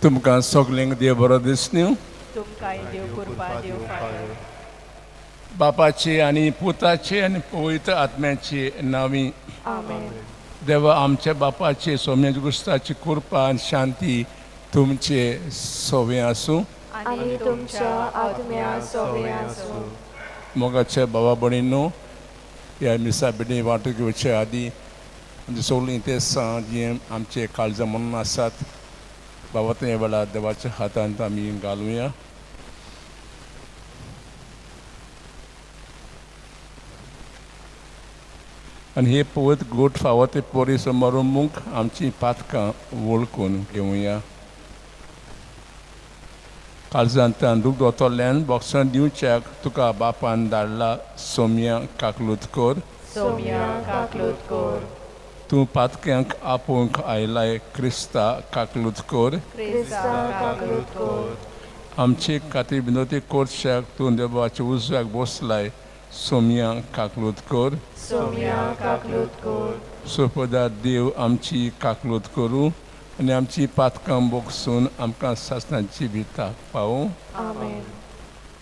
तुमकां सगल्यांक देव बरो दिसन्यू. तुमकांय देव कृपा देव फादर. बापाची आनी पुताची आनी पवित्र आत्म्याची नावी. आमेन. देवा आमच्या बापाची सोम्या गुस्ताची कृपा आनी शांती तुमचे सोवे आसूं. आनी तुमच्या आत्म्या सोवे आसूं. मोगाच्या बाबा भयणींनो, ह्या मिसा बिणी वांटून घेवचे आदी आमची सगळीं ते सां जी आमचे काळजां म्हणून आसात बाबा त्या वेळार देवाच्या हातांत आमी घालुया. आनी हे पवित्र गोट फावो ते पोरी समारंभूक आमची पातकां वळखून घेवया. काळजांतल्यान दूख दोतोल्यान बॉक्सां दिवच्याक तुका बापान धाडला सोम्या काकलूत कर. सोम्या काकलूत कोर. तूं पातक्यांक आपोवंक आयलाय क्रिस्ता काकलूत कर. क्रिस्ता काकलूत कोर. आमचे खातीर विनोती कोरशाक तूं देवाच्या उजव्याक बसलाय सोम्या काकलूत कर. सोम्या काकलूत कोर. सोपदार देव आमची काकलूत करूं आनी आमची पातकां बोगसून आमकां सासणाची भिताक पावूं. आमेन.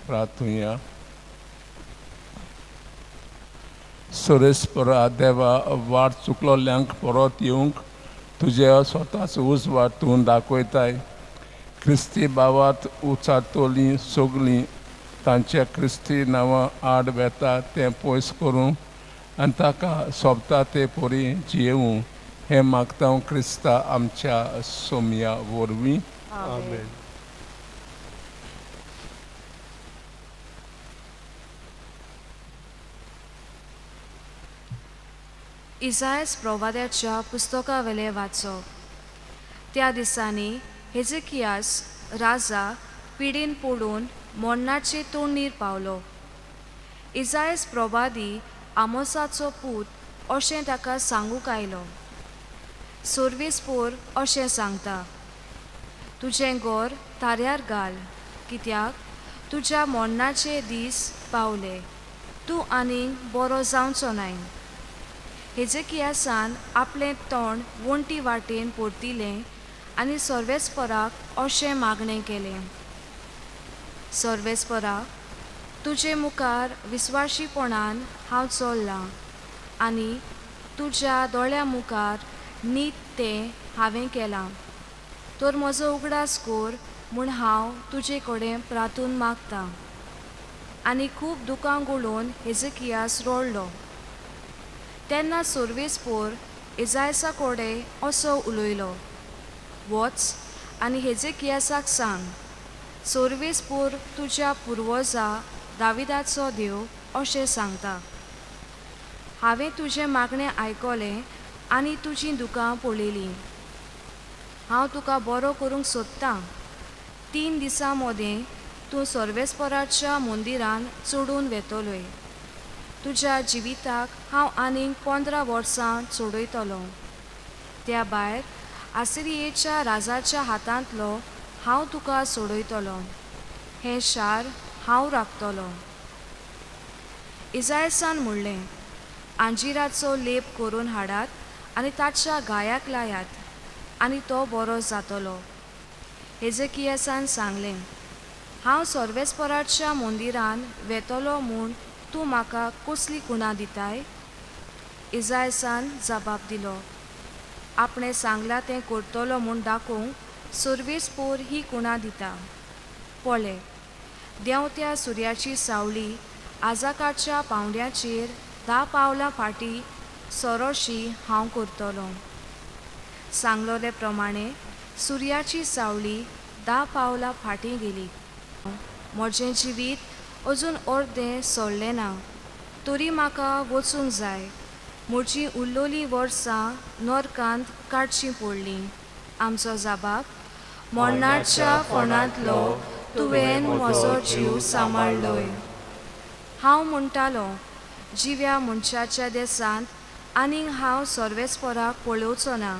प्रार्थुया. सुरेशपरा देवा, वाट चुकलोल्यांक परत येवंक तुज्या स्वताचो उजवाड तूं दाखयताय. क्रिस्ती भावात उचारतलीं सगलीं तांच्या क्रिस्ती नांवां आड वेता तें पयस करूं आनी ताका सोबता ते परी जियेवूं हें मागता क्रिस्ता आमच्या सोमया वरवीं. आमेन. इजायस प्रवाद्याच्या पुस्तकावेलें वाचप. त्या दिसांनी हेजेकियास राजा पिडीन पडून मरणाचे तोंडीर पावलो. इजायस प्रवादी आमोसाचो पूत अशें ताका सांगूंक आयलो. सर्वेस्पोर अशें सांगता, तुजें गोर ताऱ्यार घाल, कित्याक तुज्या मरणाचे दीस पावले, तूं आनीक बरो जावचो नाय. हेजेकियासान आपलें तोंड वण्टी वाटेन परतिलें आनी सर्वेस्पराक अशें मागणें केलें, सर्वेस्परा, तुजे मुखार विस्वाशीपणान हांव चल्लां आनी तुज्या दोळ्या मुखार नीत तें हांवें केलां, तर म्हजो उगडास कर म्हूण हांव तुजे कडेन प्रार्थून मागतां. आनी खूब दुकां गळोवन हेजेकियास रडलो. तेन्ना सर्वेस्पोर इजायसा कडेन असो उलयलो, वच आनी हेजेकियासाक सांग, सर्वेस्पोर तुज्या पुर्वजा दाविदाचो देव अशें सांगता, हांवें तुजें मागणें आयकलें आनी तुजीं दुकां पळयलीं. हांव तुका बरो करूंक सोदतां. 3 दिसां मदें तूं सर्वेस्पराच्या मंदिरान चडून वेतलोय. तुज्या जिविताक हांव आनीक 15 वर्सां चडयतलो. त्या भायर आसिरियेच्या राजाच्या हातांतलो हांव तुका सोडयतलो. हें शार हांव राखतलो. इजायसान म्हणलें, आंजिराचो लेप करून हाडात आनी ताच्या घायाक लायात आनी तो बरो जातलो. हेजेकियासान सांगलें, हांव सर्वेस्पराच्या मंदिरान वेतलो म्हूण तूं म्हाका कसली कुणां दिताय? इजायसान जबाब दिलो, आपणें सांगलां तें करतलो म्हूण दाखोवंक सर्वेस्पोर ही कुणां दिता. पळय, देंवत्या सुर्याची सावळी आजाकाच्या पांवड्याचेर 10 पावलां फाटीं सरोशी हांव करतलो. सांगलोले प्रमाणे सुर्याची सावळी 10 पावलां फाटीं गेली. म्हजें जिवीत अजून अर्दें सोडलें ना, तरी म्हाका वचूंक जाय. म्हजीं उरलोलीं वर्सां नरकांत काडचीं पडलीं. आमचो जबाब, मरणाच्या फोंडांतलो तुवें म्हजो जीव सांबाळ्ळोय. हांव म्हणटालो, जिव्या मनशाच्या देसांत आनीक हांव सर्वेस्पराक पळोवचो ना.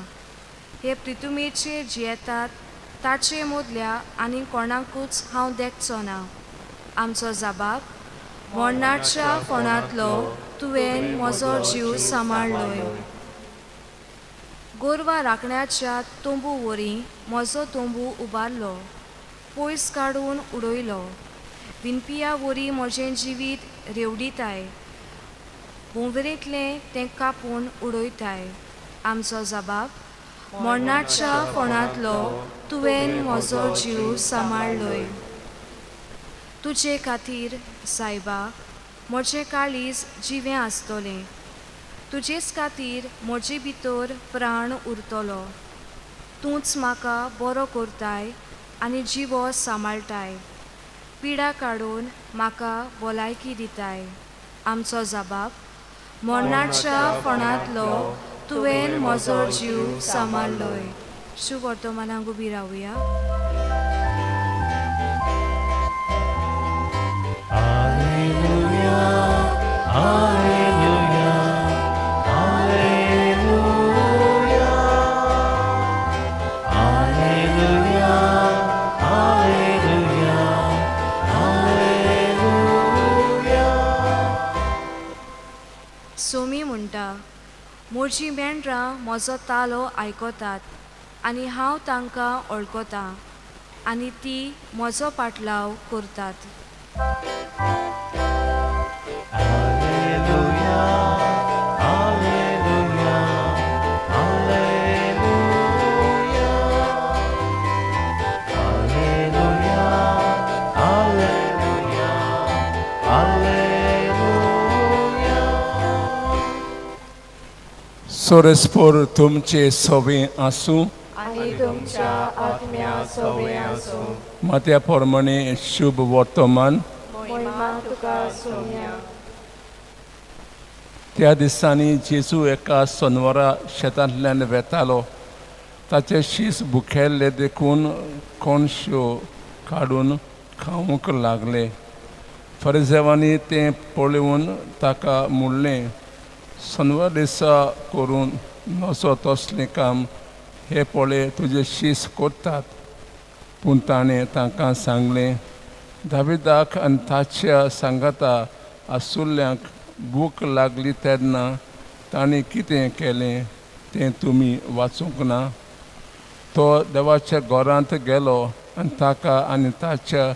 हे प्रितुमेचेर जियेतात ताचे मदल्या आनी कोणाकूच हांव देखचो ना. आमचो जबाब, मरणाच्या फोंडांतलो तुवें म्हजो जीव सांबाळ्ळोय. गोरवां राखण्याच्या तंबू वरी म्हजो तंबू उबारलो, पयस काडून उडयलो. विनपिया वरी म्हजें जिवीत रेवडिताय, भोंवरेंतलें तें कापून उडयताय. आमचो जबाब, मरणाच्या फोंडांतलो तुवें म्हजो जीव सांबाळ्ळोय. तुजे खातीर सायबा म्हजें काळीज जिवें आसतलें, तुजेच खातीर म्हजे भितर प्राण उरतलो. तूंच म्हाका बरो करताय आनी जिवो सांबाळटाय, पिडा काडून म्हाका भलायकी दिताय. आमचो जबाब, मरणाच्या फोंडांतलो तुवें म्हजो जीव सांबाळ्ळोय. शुवर्तमानाक उबी रावया. सोमी म्हणटा, म्हजीं मेंढरां म्हजो तालो आयकतात आनी हांव तांकां वळखतां आनी ती म्हजो पाटलाव करतात. सोरेस्पोर तुमचे सवे आसूं आनी तुमच्या आत्म्या सोबे आसूं. मात्या प्रमाणे शुभ वर्तमान. मोहिमा तुका सोम्या. त्या दिसांनी जेजू एका सोनवरा शेतांतल्यान वेतालो. ताचे शीस भुकेल्ले देखून कोणश्यो काडून खावंक लागले. फरिजेवांनी तें पळोवन ताका म्हणलें, सोनवार दिसा करून नसो तसलें काम हे पळय तुजे शीस करतात. पूण ताणें तांकां सांगलें, दाविदाक आनी ताच्या सांगाता आसुल्ल्यांक भूक लागली तेन्ना ताणें कितें केलें तें तुमी वाचूंक ना? तो देवाच्या घरांत गेलो आनी ताका आनी ताच्या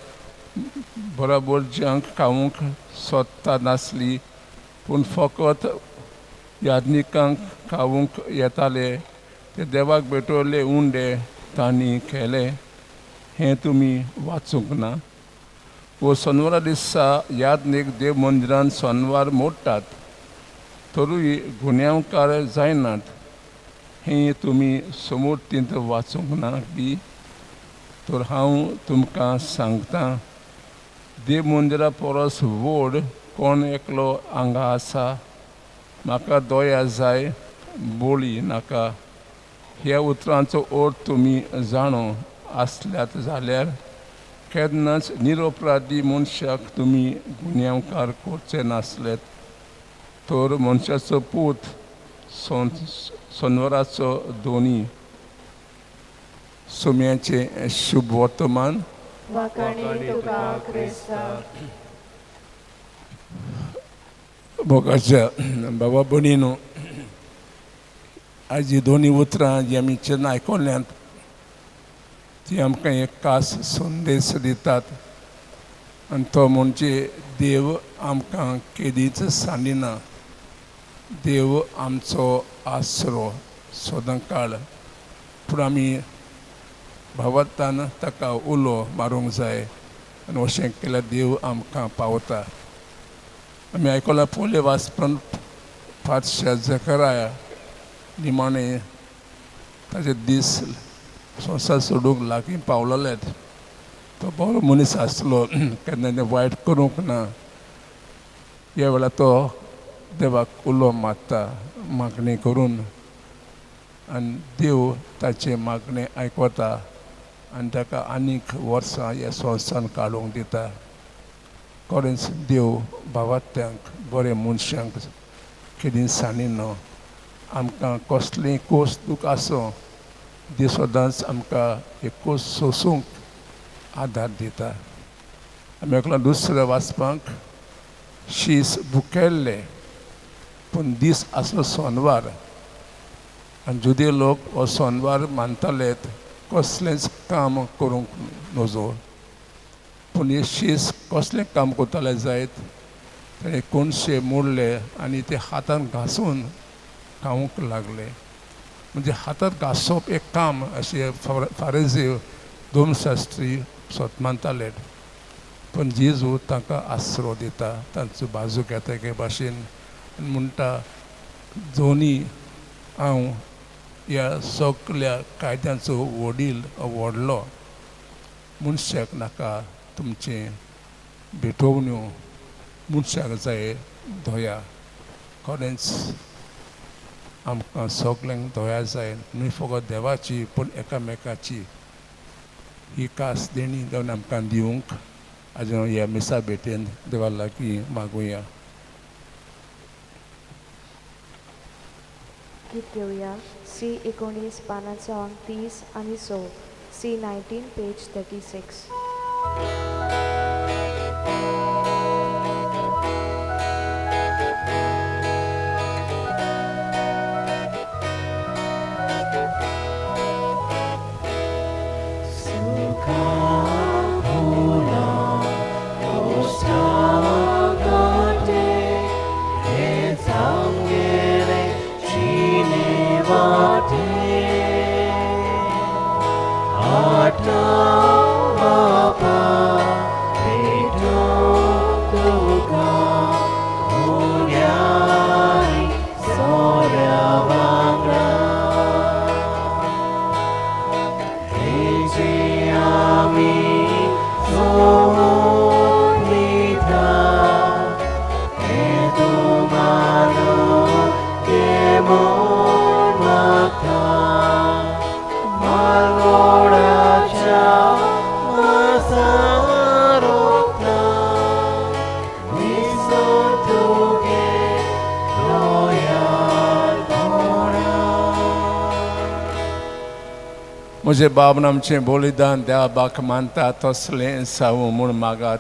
बरोबरच्यांक खावंक सोदता नासली, पूण फकत याज्ञिकांक खावंक येताले ते देवाक भेटवल्ले उंडे तांणी केले हें तुमी वाचूंक ना? वो सोनवारा दिसा याज्ञीक देव मंदिरान सोनवार मोडटात तरूय गुन्यांवकार जायनात हें तुमी समूर्तींत वाचूंक ना बी? तर हांव तुमकां सांगतां, देव मंदिरा परस व्हड कोण एकलो हांगा आसा. म्हाका दया जाय, बोळी नाका. ह्या उतरांचो अर्थ तुमी जाणो आसल्यात जाल्यार केन्नाच निरपराधी मनशाक तुमी गुन्यांवकार करचे नासलेत. तर मनशाचो पूत सोनवराचो दोनी. सोम्याचें शुभ वर्तमान. वाखाणी तुका क्रिस्ता. मोगाच्या बाबा भयणीनो, आयज ही दोनी उतरां जी आमी जेन्ना आयकल्यांत ती आमकां एक खास संदेश दितात आनी तो म्हणजे देव आमकां केदींच सांडिना. देव आमचो आसरो सदांकाळ, पूण आमी भावार्थान ताका उलो मारूंक जाय आनी अशें केल्यार देव आमकां पावता. आमी आयकलां पयलें वाचपण पातशा जकराया निमाणें ताचे दीस संवसार सोडूंक लागीं पावलेलेत. तो बरो मनीस आसलो, केन्ना तें वायट करूंक ना. ह्या वेळार तो देवाक उलो मारता मागणी करून आनी देव ताचें मागणें आयकता आनी ताका आनीक वर्सां ह्या संवसारान काडूंक दिता. खरेंच देव भावार्थ्यांक बरे मनशांक केदीं सांडिना. आमकां कसलें कोस दूख आसूं देव सदांच आमकां एक कोस सोसूंक आदार दिता. आमी एकला दुसऱ्या वाचपाक शीस भुकेल्ले, पूण दीस आसलो सोनवार. आनी जुदे लोक हो सोनवार मानताले कसलेंच काम करूंक नजो. पूण हे शीस कसलें काम करताले जायत, ताणें कोणशे मोडले आनी ते हातान घांसून खावंक लागले. म्हणजे हातांत घांसप एक काम अशें फारेजीव धर्मशास्त्री स्वत मानताले. पूण जेजू तांकां आसरो दिता, तांचो बाजू घेता एके भाशेन आनी म्हणटा, जोनी हांव ह्या सगल्या कायद्यांचो वडील व्हडलो, मनशाक नाका तुमचें भेटोवण्यो, मनशाक जाय दया. खरेंच आमकां सगल्यांक दया जाय, न्हय फकत देवाची पूण एकामेकाची. ही खास देणी देवान आमकां दिवंक आज ह्या मिसा भेटेन देवा लागीं मागुया. गीत घेवया सी 19 पानाचो अंक 30 आनी 6, सी 19 पेज 36. म्हजे बाबन आमचें बलिदान देवा बाक मानता तसलें सावू म्हूण मागात.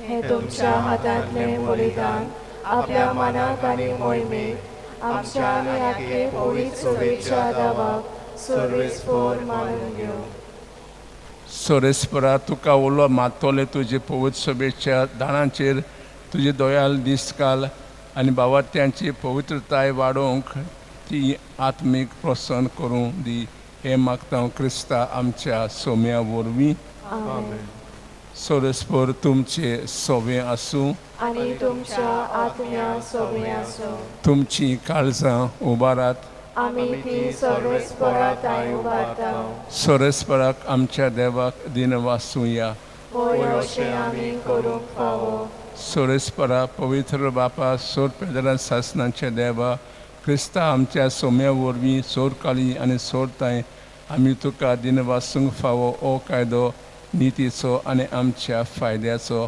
हे तुमच्या हातांतलें बलिदान आपल्या मनाक आनी मोहिमेक आमच्या आनी आख्खे पवित्र सभेच्या दावाक सर्वेस फोर मानून घेवं. सोरेस्परा तुका उलो मातोले तुजे पवित्र सभेच्या दाणाचेर तुजे दोयाल दिसकाल आनी बावात्यांची पवित्रताय वाडोवंक ती आत्मीक प्रोत्साहन करूं दी, हें मागता क्रिस्ता आमच्या सोम्या वरवीं. सोरेस्पर तुमचे सोवे आसूं आनी तुमच्या आत्म्या सोवे आसूं. तुमची काळजां उबारात, आमी ती सर्वेस्परा तांय उबारता. सोरेस्पराक आमच्या देवाक दिन वासूया. होय अशें आमी करूंक फावो. सोरेस्परा पवित्र बापा सोर पेदरा सासनाच्या देवा क्रिस्ता आमच्या सोम्या वरवीं सोर काली आनी सोर तांय आमी तुका दिन वासूंक फावो ओ कायदो नितीचो आनी आमच्या फायद्याचो.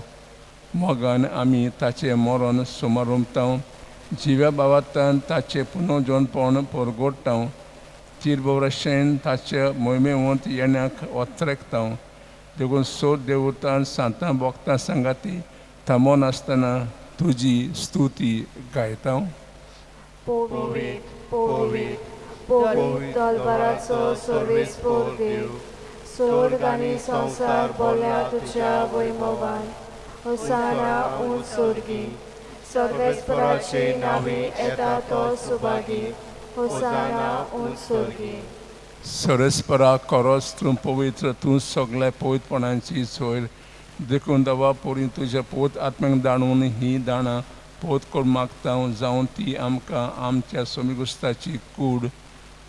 मोगान आमी ताचें मरण सुमारुमता, जिव्या बाबातान ताचें पुनोजोनपण परगोडटा, तिरबवरशेन ताचे मोहिमेवंत येण्याक ओत्रेकता. देखून सोद देवतान सांतां भोगतां सांगाती थांबो नासतना तुजी स्तुती गायता. पवित्र पवित्र पवित्र दलबाराचो सर्वेस्पोर देव, स्वर्ग आनी संवसार बोल्या तुज्या वैभवान. होसाना उंच स्वर्गी, सर्वेस्पराचे नांवे येता तो सुभागी. होसाना उंच स्वर्गी. सर्वेस्परा खरोच तूं पवित्र, तूं सगळ्या पवित्रपणाची सोयर. देखून दवा पोरी तुज्या पोत आत्म्यांक दाणून ही दाणां पोत करून मागता, जावन ती आमकां आमच्या सोमिगुस्ताची कूड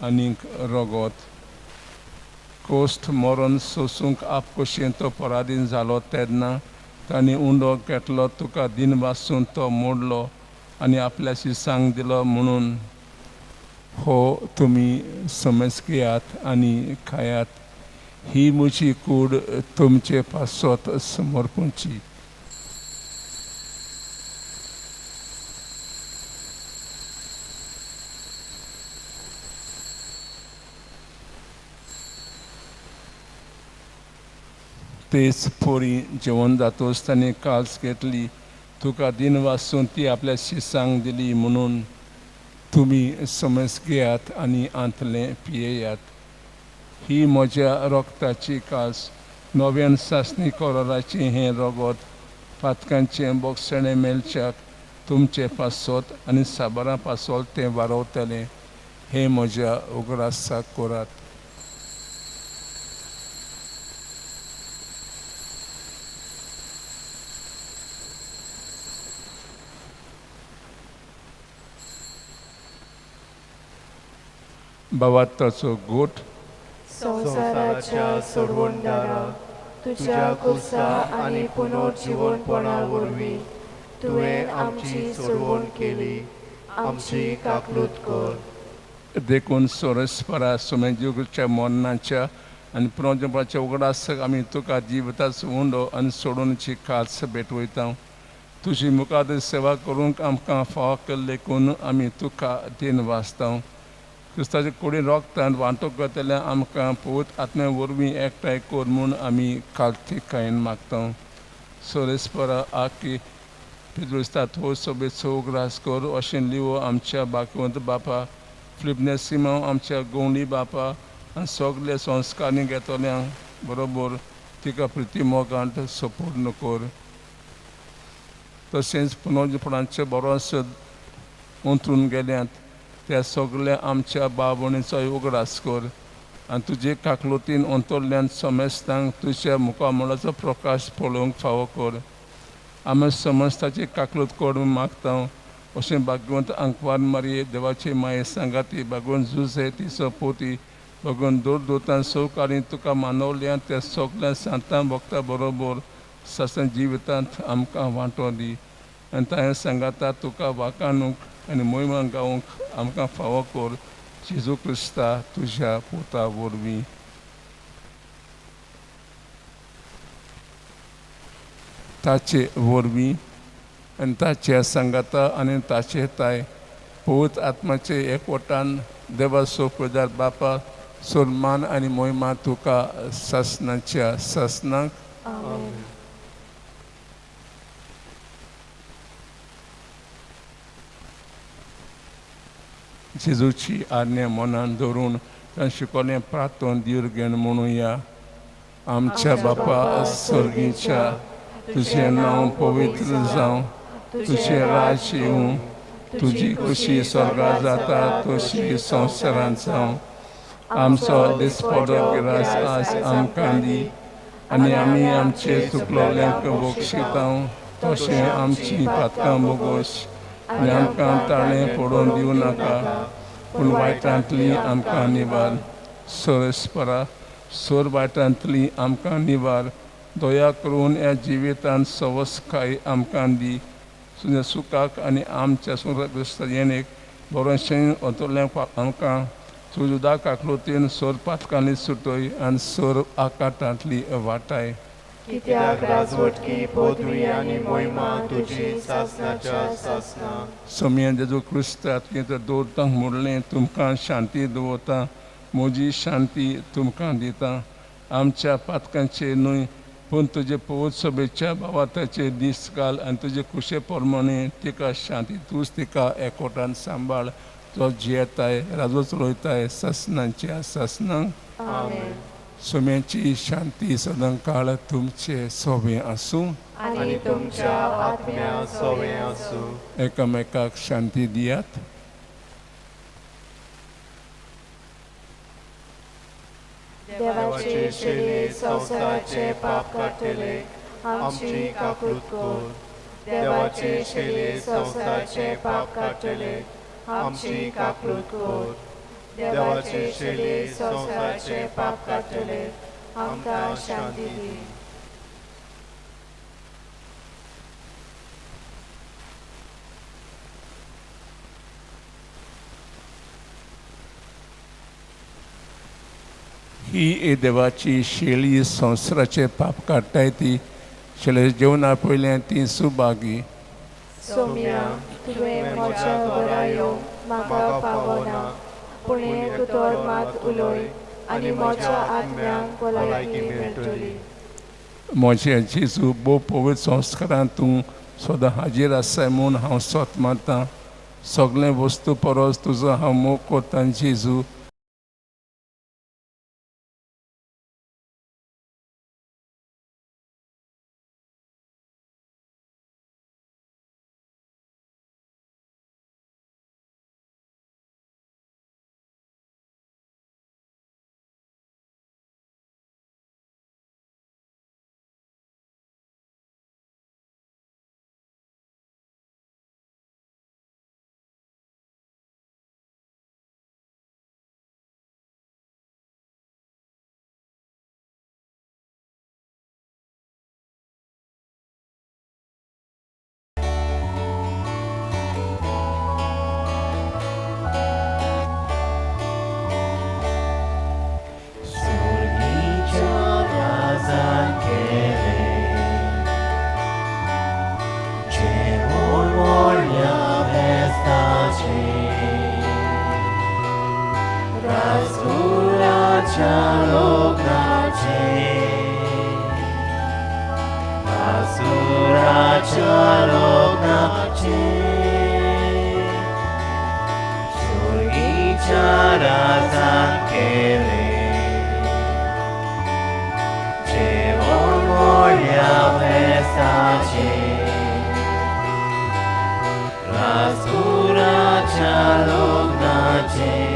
आनीक रगत. कोश्ट मरण सोसूंक आपकोशेन तो पराधीन जालो तेन्ना तांणी उंडो घेतलो, तुका दिन वासून तो मोडलो आनी आपल्या शिसांक दिलो म्हणून हो तुमी समज घेयात आनी खायात, ही म्हजी कूड तुमचे पासत समर्पणची. तेच पोरी जेवण जातोच ताणें काल्स घेतली, तुका दिन वासून ती आपल्या शिसांक दिली म्हणून तुमी समज घेयात आनी आंतलें पियेयात. ही म्हज्या रोगताची कास, नव्यान सासणी कोराराचें हें रगत पातकांचें बोगसणें मेळच्याक तुमचें पासत आनी साबारां पासत तें वारवतलें. हें म्हज्या उगडासाक करात. भावार्थाचो गोट. संवसाराच्या सोडवणदारा, तुज्या कुर्सा आनी पुनर्जिवनपणा वरवीं तुवें आमची सोडवण केली, आमची काकलूत कर. देखून सोरस्परा सुमेजूच्या मरणाच्या आनी पुनर्जन्माच्या उगडासाक आमी तुका जिविताचो उंडो आनी सोडूनची कास भेटवयता. तुजी मुखार सेवा करूंक आमकां फावो केल्लें देखून आमी तुका दिन वाचता. क्रिस्ताचे कुडीन रोगतान वांटो करतल्या आमकां पवित्र आत्म्या वरवीं एकठांय कर म्हूण आमी कार्तिकायेन मागता. सोरेस्परा आकी पितृस्ता थोर सोबेचो उगडास कर अशें लिवो आमच्या बाकिवंत बापा फिलिप सिमांव आमच्या गवंडी बापा आनी सगळे संस्कारणी घेतल्यांक बरोबर तिका प्रिती मोगांत सपूर्ण कर. तशेंच पुनर्जपणाचे बरोस अंतरून गेल्यात त्या सगळ्या आमच्या भाव भयणीचोय उगडास कर आनी तुजे काकलुतीन अंतरल्यान समेस्तांक तुज्या मुखामळाचो प्रकाश पळोवंक फावो कर. आमी समस्ताची काकलूत कर म्हूण मागता. अशें भाग्यवंत आंकवार मारये देवाची माये सांगाती भागवंत जुझे तिचो पोती भगवंत दूर दूतान सवकार्य तुका मानवल्या त्या सगळ्या सांतां भक्ता बरोबर सासन जिवितांत आमकां वांटो दी आनी ताणें सांगाता तुका वाकाणूंक आनी मोहिमा गावंक आमकां फावो कर. जेजू क्रिस्ता तुज्या पुता वरवीं. ताचे वरवीं आनी ताच्या सांगाता आनी ताचे ताय पवित्र आत्माचे एकवटान देवा सोपदार बापा सोलमान आनी मोहिमा तुका सासनाच्या सासनाक. आमेन. जेजूची आज्ञा मनान धरून ताणें शिकवलें प्रार्थन धीर घेवन म्हणुया. आमच्या बापा सर्गीच्या, तुजें नांव पवित्र जावं, तुजें राज्य येवं, तुजी खुशी स्वर्गात जाता तशी संवसारांत जावं. आमचो दिसपडो गिरास आज आमकां दी आनी आमी आमचे चुकलोल्यांक बक्षिता तशें आमची पातकां बोगोश आनी आमकां ताळें पडोवन दिवं नाका, पूण वायटांतली आमकां निवार. सोरस्परा सोर वायटांतली आमकां निवार. दया करून ह्या जिवितांत सवसकाय आमकां दी. तुज्या सुखाक आनी आमच्या सुखग्रस्त येणेक बरोशें अंतरल्यांक आमकां तुज्या काकलुतीन सोर पातकांनी सुटय आनी सोर आकाटांतली वाटाय. कित्याक राजवटकी पदवी आनी मोहिमा तुजी सासनाच्या सासना. सोमया जेजू क्रिस्ताक तर दवरतांक म्हणलें, तुमकां शांती दवरता, म्हजी शांती तुमकां दिता. आमच्या पातकांचे न्हय पूण तुजे पवित्र सभेच्या भावार्थाचे दीस घाल आनी तुजे खुशे प्रमाणे तिका शांती तूंच तिका एकवटान सांबाळ, जो जियेताय राजो चलयताय सासनाच्या सासनाक. आमेन. सोम्याची शांती सदां काळ तुमचे सोबें आसूं आनी तुमच्या आत्म्या सोवें आसूं. एकामेकाक शांती दियात. देवाचे शेले संवसाराचे पाप काडटले, आमची काकूत कर. देवाचे शेले संवसाराचे पाप काडटले, आमची काकूत कर. देवाचे शेले संवसाराचे पाप काडटले, आमकां शांती दी. ही देवाची शेळी संवसाराचे पाप काडटाय ती शेळे जेवणा पयलें ती सुभागी. सोम्या, तुवें म्हज्या घरा येवंक म्हाका फावना, पूण एक उतर मात उलय आनी म्हज्या आत्म्याक भलायकी मेळटली. म्हजे जेजू भोव पवित्र संस्कारांत तूं सदां हाजीर आसाय म्हूण हांव सोत मानतां. सगळें वस्तू परस तुजो हांव मोग कोत्तां जेजू. सुर्गीच्या राजान केलें जेवण व्हडल्या फेस्ताचें, राजकुळाच्या लग्नाचें, राजकुळाच्या लग्नाचें. सुर्गीच्या राजान केलें जेवण व्हडल्या फेस्ताचें, राजकुळाच्या लग्नाचें,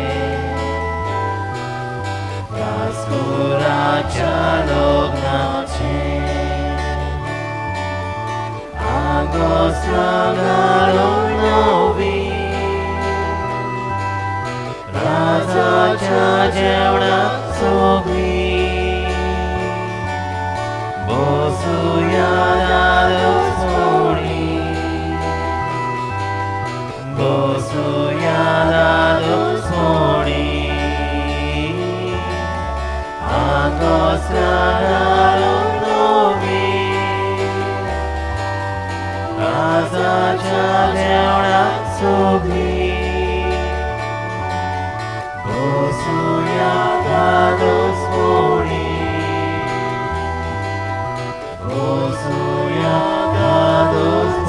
राजकुळाच्या लग्नाचें. आगोस्त्रां घालून नवी राजाच्या जेवणाक सगळीं बसुया दादोसपणी, बसुया दादोसपणी. आगोस्त्रां घालून नवी राजाच्या जेवणाक सगळीं बसुया दादोसपणी, बसुया दादोसपणी.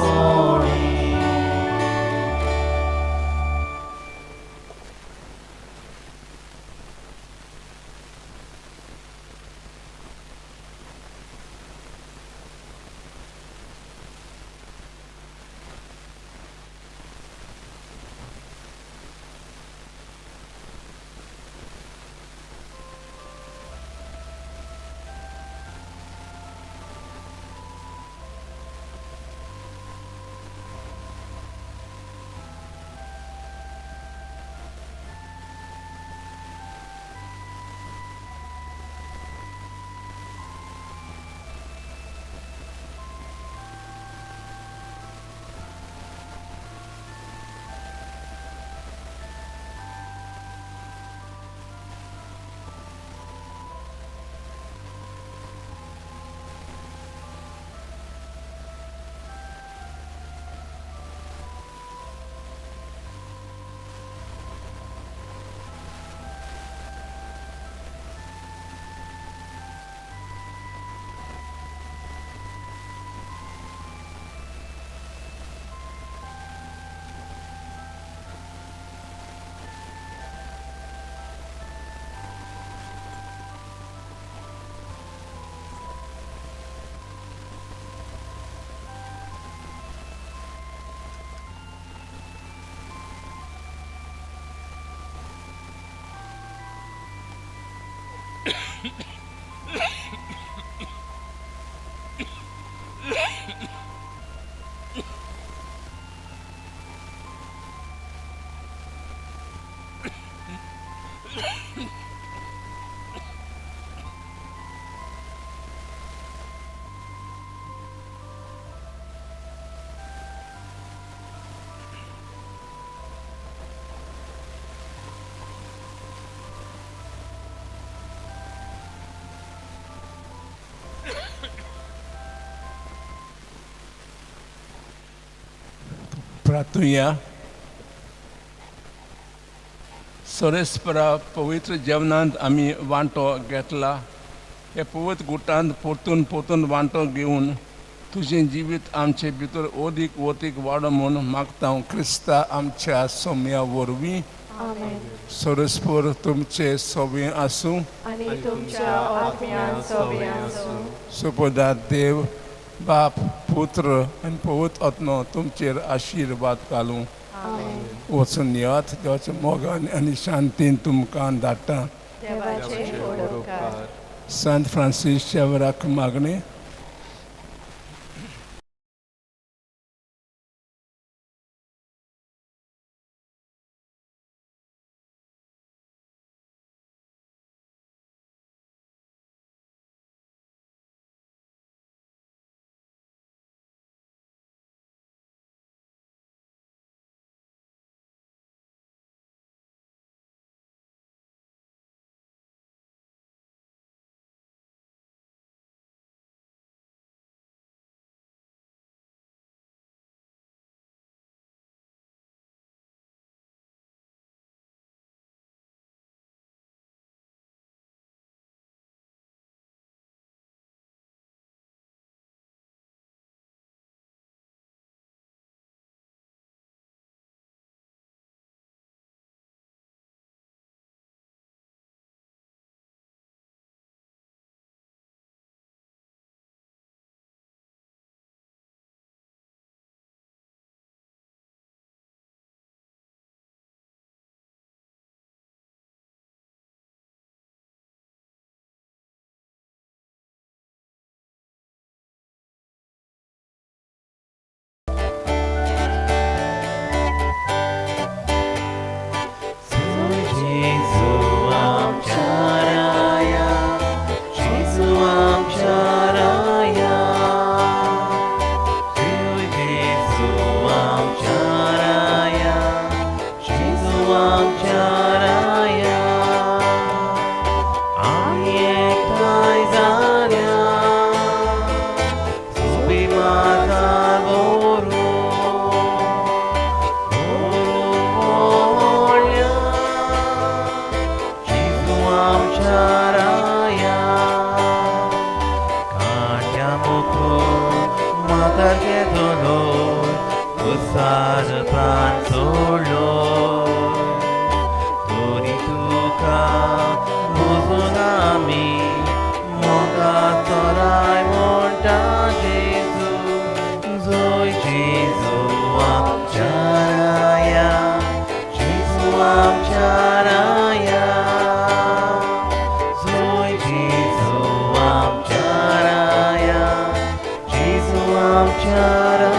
प्रार्थुया. सोरेस्परा पवित्र जेवणांत आमी वांटो घेतला. हे पवित्र गुटांत परतून परतून वांटो घेवन तुजें जिवीत आमचे भितर ओदीक ओतीक वाडो म्हूण मागता क्रिस्ता आमच्या सोम्या वरवीं. आमेन. सरस्पर तुमचे सोबें आसूं आनी तुमच्या आत्म्यान सोबें आसूं. सुपदा देव बाप पुत्र आनी पवित्र आत्मो तुमचेर आशिर्वाद घालूं. आमेन. वचून येयात, देवाच्या मोगान आनी शांतीन तुमकां धाडटा. देवाचे उपकार. सांत फ्रांसीस शेवराक मागणें. जेजू आमच्या राया, जेजू आमच्या राया, जेजू आमच्या राया, जेजू आमच्या राया. आमी एकठांय जाल्या सोबी माता गोरू जेजू आमच्या राया. कांट्या मुखो मातार घेतलो उसार प्राण सोडलो तरी तुका बुजून आमी मोगा तोराय म्हणटा जेजू. जोय जेजू आमच्या राया, जेजू आमच्या राया, जोय जेजू आमच्या राया, जेजू आमच्या राया.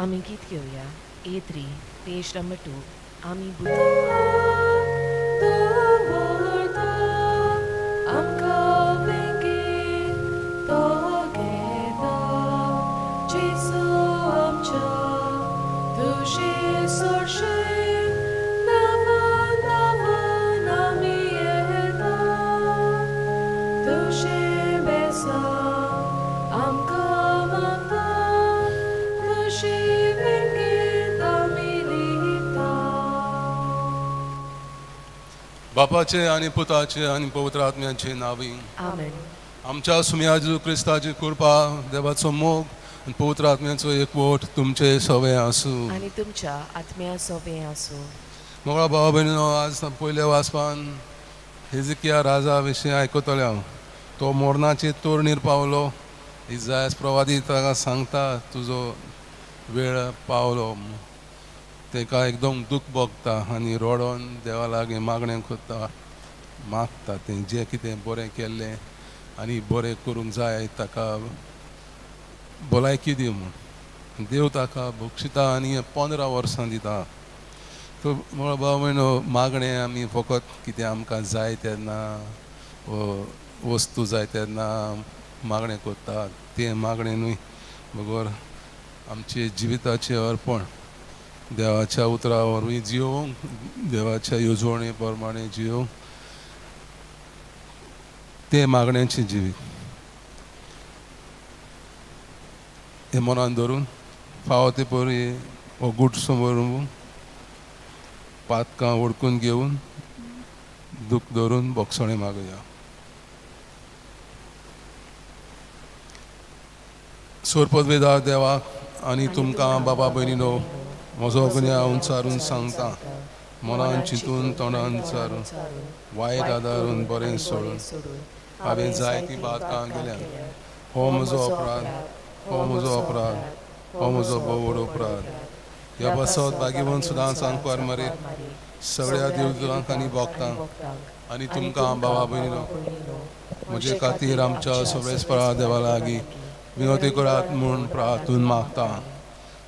आमी गीत घेवया A3 page number 2 आमी आमकां बेगीन तो घेता जेजू आमच्या तुजे सोडशे नवन नवन आमी येता तुजे बेसांव आमकां मागता तुजे बेगीन आमी लिपता. बापाचे आनी पुताचे आनी पवित्र आत्म्याचे नांवी. आमेन. आमच्या सुम्या जेजू क्रिस्ताची कृपा, देवाचो मोग आनी पवित्र आत्म्याचो एकवट तुमचे सवे आसूं. आनी तुमच्या आत्म्या सोबें आसूं. मोगळा भाव भयणीनो, आज पयल्या वाचपान हेजिकिया राजा विशीं आयकतले हांव. तो मोरणाचे तोरणीर पावलो. इजायस प्रवादी ताका सांगता, तुजो वेळ पावलो. ताका एकदम दूख भोगता आनी रडोन देवा लागीं मागणें करता, मागता तें जें कितें बरें केल्लें आनी बरें करूंक जाय, ताका भलायकी दी म्हूण. देव ताका बक्षिता आनी 15 वर्सां दिता. तो म्हळो भाव भयणो, मागणें आमी फकत कितें आमकां जाय तेन्ना, वस्तू जाय तेन्ना मागणें करता, तें मागणें न्हय, बगर आमचे जिविताचें अर्पण देवाच्या उतरा वरवीं जियोवंक, देवाच्या येवजणे प्रमाणे जियोवंक, तें मागण्याचें जिवीत. हें मनान धरून फावो ते परी हो गूट समोर पातकां ओडकून घेवन दूख धरून बोगसणें मागया. सोरपद वेदा देवाक आनी तुमकां बाबा भयणीनो, म्हजो गुन्यांव उंचारून सांगता. मनान चिंतून, तोंडान चारून, वायट आदारून, बरें सोडून हांवें जायतीं पातकां केल्या. हो म्हजो अपराध, हो म्हजो अपराध, हो म्हजो भोव अपराध. ह्या पासत भागीवन सुद्दां सांगपार मरे सगळ्या देवदुतांक आनी भोगतांक आनी तुमकां बाबा भयणीनो, म्हजे खातीर आमच्या सगळेस्परा देवा लागीं विनवती करात म्हूण प्रार्थून मागता.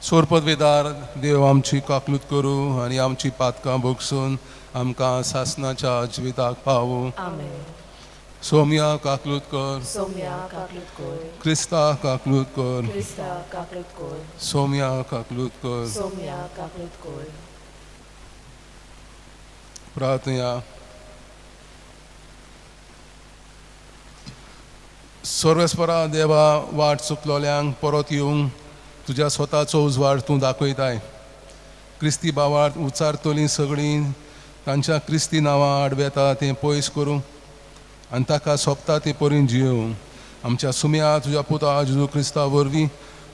सोरपद वेदार देव आमची काकलूत करूं आनी आमची पातकां भोगसून आमकां सासनाच्या जिविताक पावूं. आमेन. सोम्या काकलूत कर. सोम्या काकलूत कर. क्रिस्ता काकलूत कर. क्रिस्ता काकलूत कर. सोम्या काकलूत कर. सोम्या काकलूत कर. प्रार्थना. सर्वेस्परा देवा, वाट चुकलोल्यांक परत येवंक तुज्या स्वताचो उजवाड तूं दाखयताय. क्रिस्ती भावार उचारतलीं सगळीं तांच्या क्रिस्ती नांवां आड वेता तें पयस करूं आनी ताका सोंपता ते परीन जियोवंक आमच्या सुम्या तुज्या पुता जेजू क्रिस्ता वरवीं.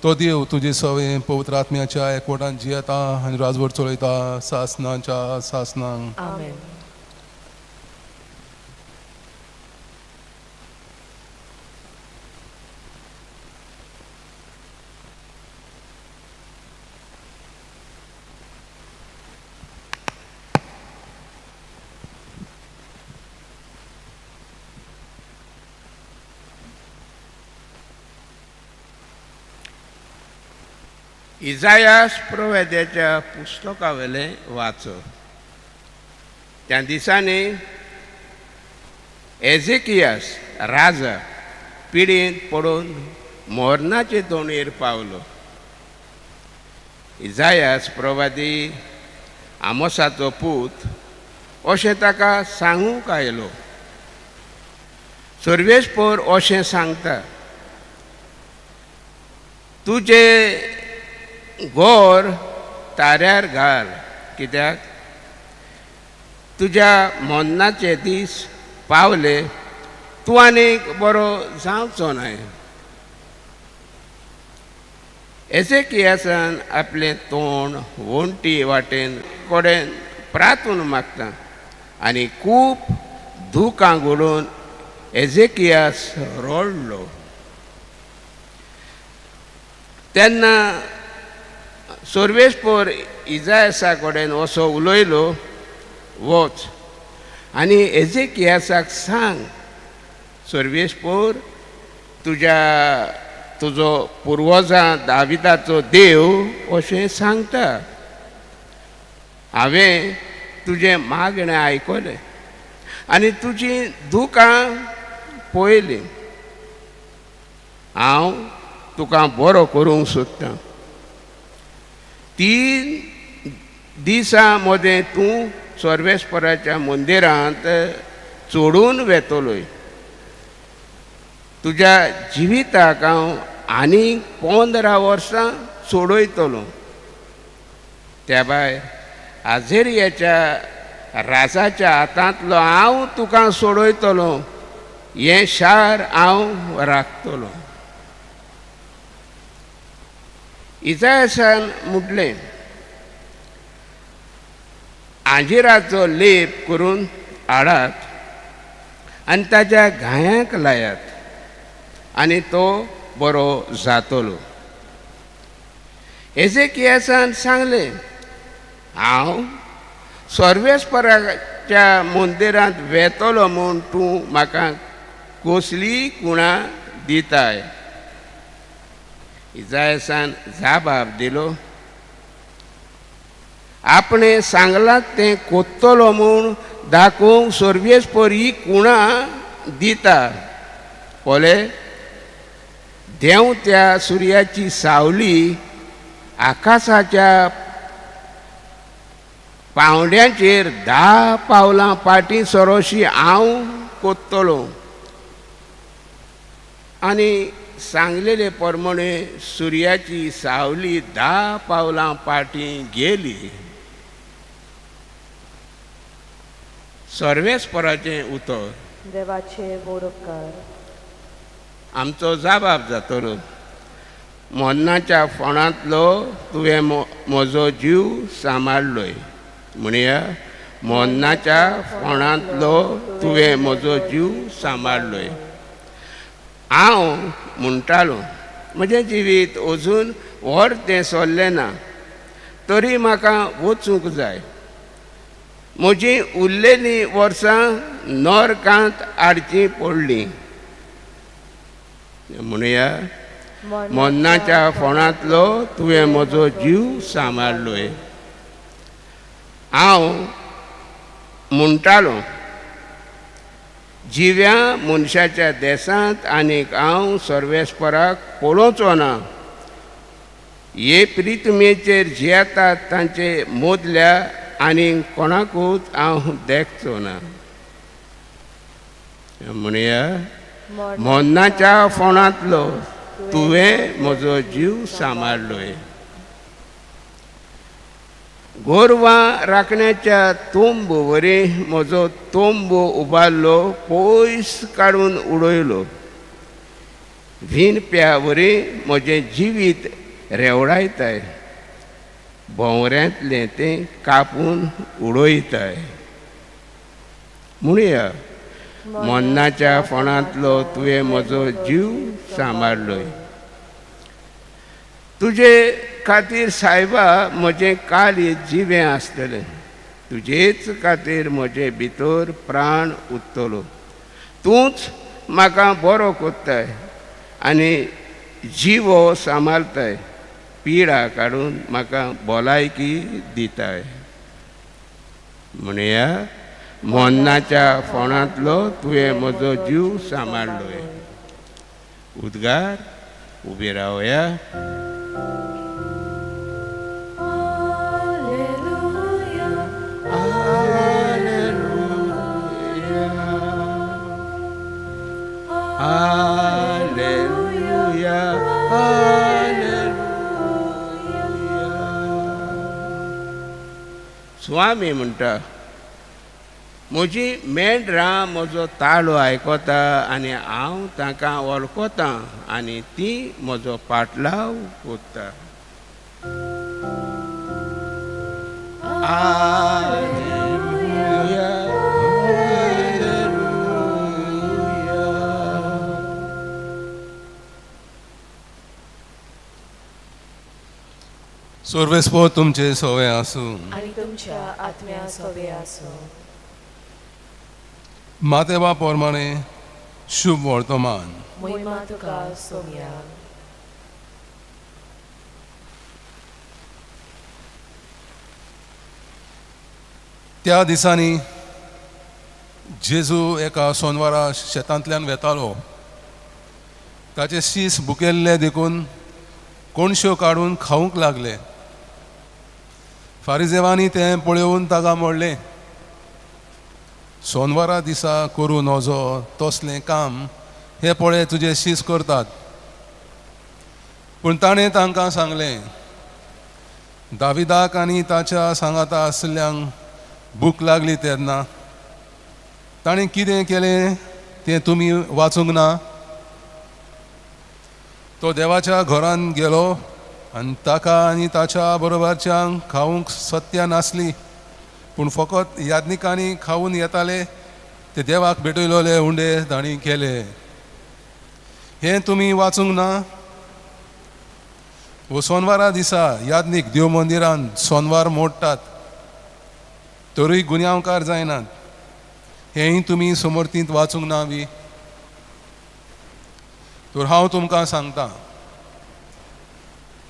तो देव तुजे सवे पवित्र आत्म्याच्या एकवटान जियेता आनी राजवट चलयता सासनाच्या सासनांक. आमेन. इजायास प्रवेद्याच्या पुस्तकावेलें वाच. त्या दिसांनी एझेकियास राजा पिडीन पडून मोरनाचे दोणेर पावलो. इजायास प्रवादी आमोसाचो पूत अशें ताका सांगूंक आयलो. सर्वेस्पोर अशें सांगता, तुजे गोर ताऱ्यार घाल, कित्याक तुज्या मरणाचे दीस पावले, तूं आनीक बरो जावचो न्हय. एझेकियासान आपलें तोंड वण्टी वाटेन कडेन प्रातून मागता आनी खूब दुकां घडोवन एझेकियास रडलो. तेन्ना सर्वेस्पोर इजायसा कडेन असो उलयलो, वच आनी एझेकियासाक सांग, सर्वेस्पोर तुज्या तुजो पुर्वजां दाविदाचो देव अशें सांगता. हांवें तुजें मागणें आयकलें आनी तुजी दुकां पळयलीं. हांव तुका बरो करूंक सोदतां. 3 दिसां मदें तूं सर्वेस्पराच्या मंदिरांत चडून वेतलोय. तुज्या जिविताक हांव आनीक 15 वर्सां सोडयतलो. त्या भायर आझेरियाच्या राजाच्या हातांतलो हांव तुका सोडयतलो. हें शार हांव राखतलो. इजायासान म्हटलें, आंजिराचो लेप करून हाडात आनी ताच्या घायांक लायात आनी तो बरो जातलो. एजेकियासान सांगलें, हांव सर्वेस्पराच्या मंदिरांत वेतलो म्हूण तूं म्हाका कसली कुणां दिताय? इजायासान जाबाब दिलो, आपणें सांगलां तें कोत्तलो म्हूण दाखोवंक सर्वेस्पर ही कुणां दिता. पळय, देंवत्या सुर्याची सावली आकाशाच्या पावंड्याचेर 10 पावलां फाटीं सरोशी हांव कोत्तलो. आनी सांगलेले प्रमाणे सुर्याची सावली 10 पावलां फाटीं गेली. सर्वेस्पराचें उतर. देवाचे बोरोपकार. आमचो जाबाब जातलो. मरणाच्या फोंडांतलो तुवें म्हजो जीव सांबाळ्ळोय. म्हणया, मरणाच्या फोंडांतलो तुवें म्हजो जीव सांबाळ्ळोय. हांव म्हणटालो, म्हजें जिवीत अजून व्हड तें सरलें ना, तरी म्हाका वचूंक जाय. म्हजीं उरलेलीं वर्सां नरकांत हाडचीं पडलीं. म्हणया, मरणाच्या फोंडांतलो तुवें म्हजो जीव सांबाळ्ळोय. हांव म्हणटालो, जिव्या मनशाच्या देसांत आनीक हांव सर्वेस्पराक पळोवचो ना. हे प्रितमेचेर जियेतात तांचे मोदल्या आनीक कोणाकूच हांव देखचो ना. म्हणया, मरणाच्या फोंडांतलो तुवें म्हजो जीव सांबाळ्ळोय. गोरवां राखण्याच्या तोंबो वरी म्हजो तोंबो उबारलो, पयस काडून उडयलो. विणप्या वरी म्हजें जिवीत रेवडायताय, भोंवऱ्यांतलें तें कापून उडयताय. म्हणया, मरणाच्या फोंडांतलो तुवें म्हजो जीव सांबाळ्ळोय. तुजे खातीर सायबा म्हजें काळीज जिवें आसतलें. तुजेच खातीर म्हजे भितर प्राण उत्तलो. तूंच म्हाका बरो कोत्ताय आनी जिवो सांबाळताय. पिडा काडून म्हाका भलायकी दिताय. म्हणया, मरणाच्या फोंडांतलो तुवें म्हजो जीव सांबाळ्ळोय. उद्गार. उबे रावया. Hallelujah, hallelujah. स्वामी म्हणटा, म्हजी मेंढरां म्हजो ताळो आयकता आनी हांव तांकां वळखतां आनी ती म्हजो पाटलाव कोत्ता. Hallelujah, hallelujah. सर्वेस्पर तुमचे सोवे आसूं. आनी तुमच्या आत्म्या सोवे आसूं. मातेवा प्रमाणे शुभ वर्तमान. मोहिमा तुका सोम्या. त्या दिसांनी जेजू एका सोनवारा शेतांतल्यान वेतालो. ताचे शीस भुकेल्ले देखून कोणश्यो काडून खावंक लागले. फारिजेवांनी तें पळोवन ताका म्हणलें, सोनवारा दिसा करूं नजो तसलें काम हे पळय तुजे शीस करतात. पूण ताणें तांकां सांगलें, दाविदाक आनी ताच्या सांगाता आशिल्ल्यांक भूक लागली तेन्ना ताणें कितें केलें तें तुमी वाचूंक ना? तो देवाच्या घरान गेलो आनी ताका आनी ताच्या बरोबरच्यांक खावंक सत्या नासली, पूण फकत याज्ञिकांनी खावन येताले ते देवाक भेटयलोले उंडे तांणी केले. हें तुमी वाचूंक ना? वो सोनवारा दिसा याज्ञीक देव मंदिरान सोनवार मोडटात तरूय गुन्यांवकार जायनात, हेंय तुमी समर्थींत वाचूंक ना बी? तर हांव तुमकां सांगता,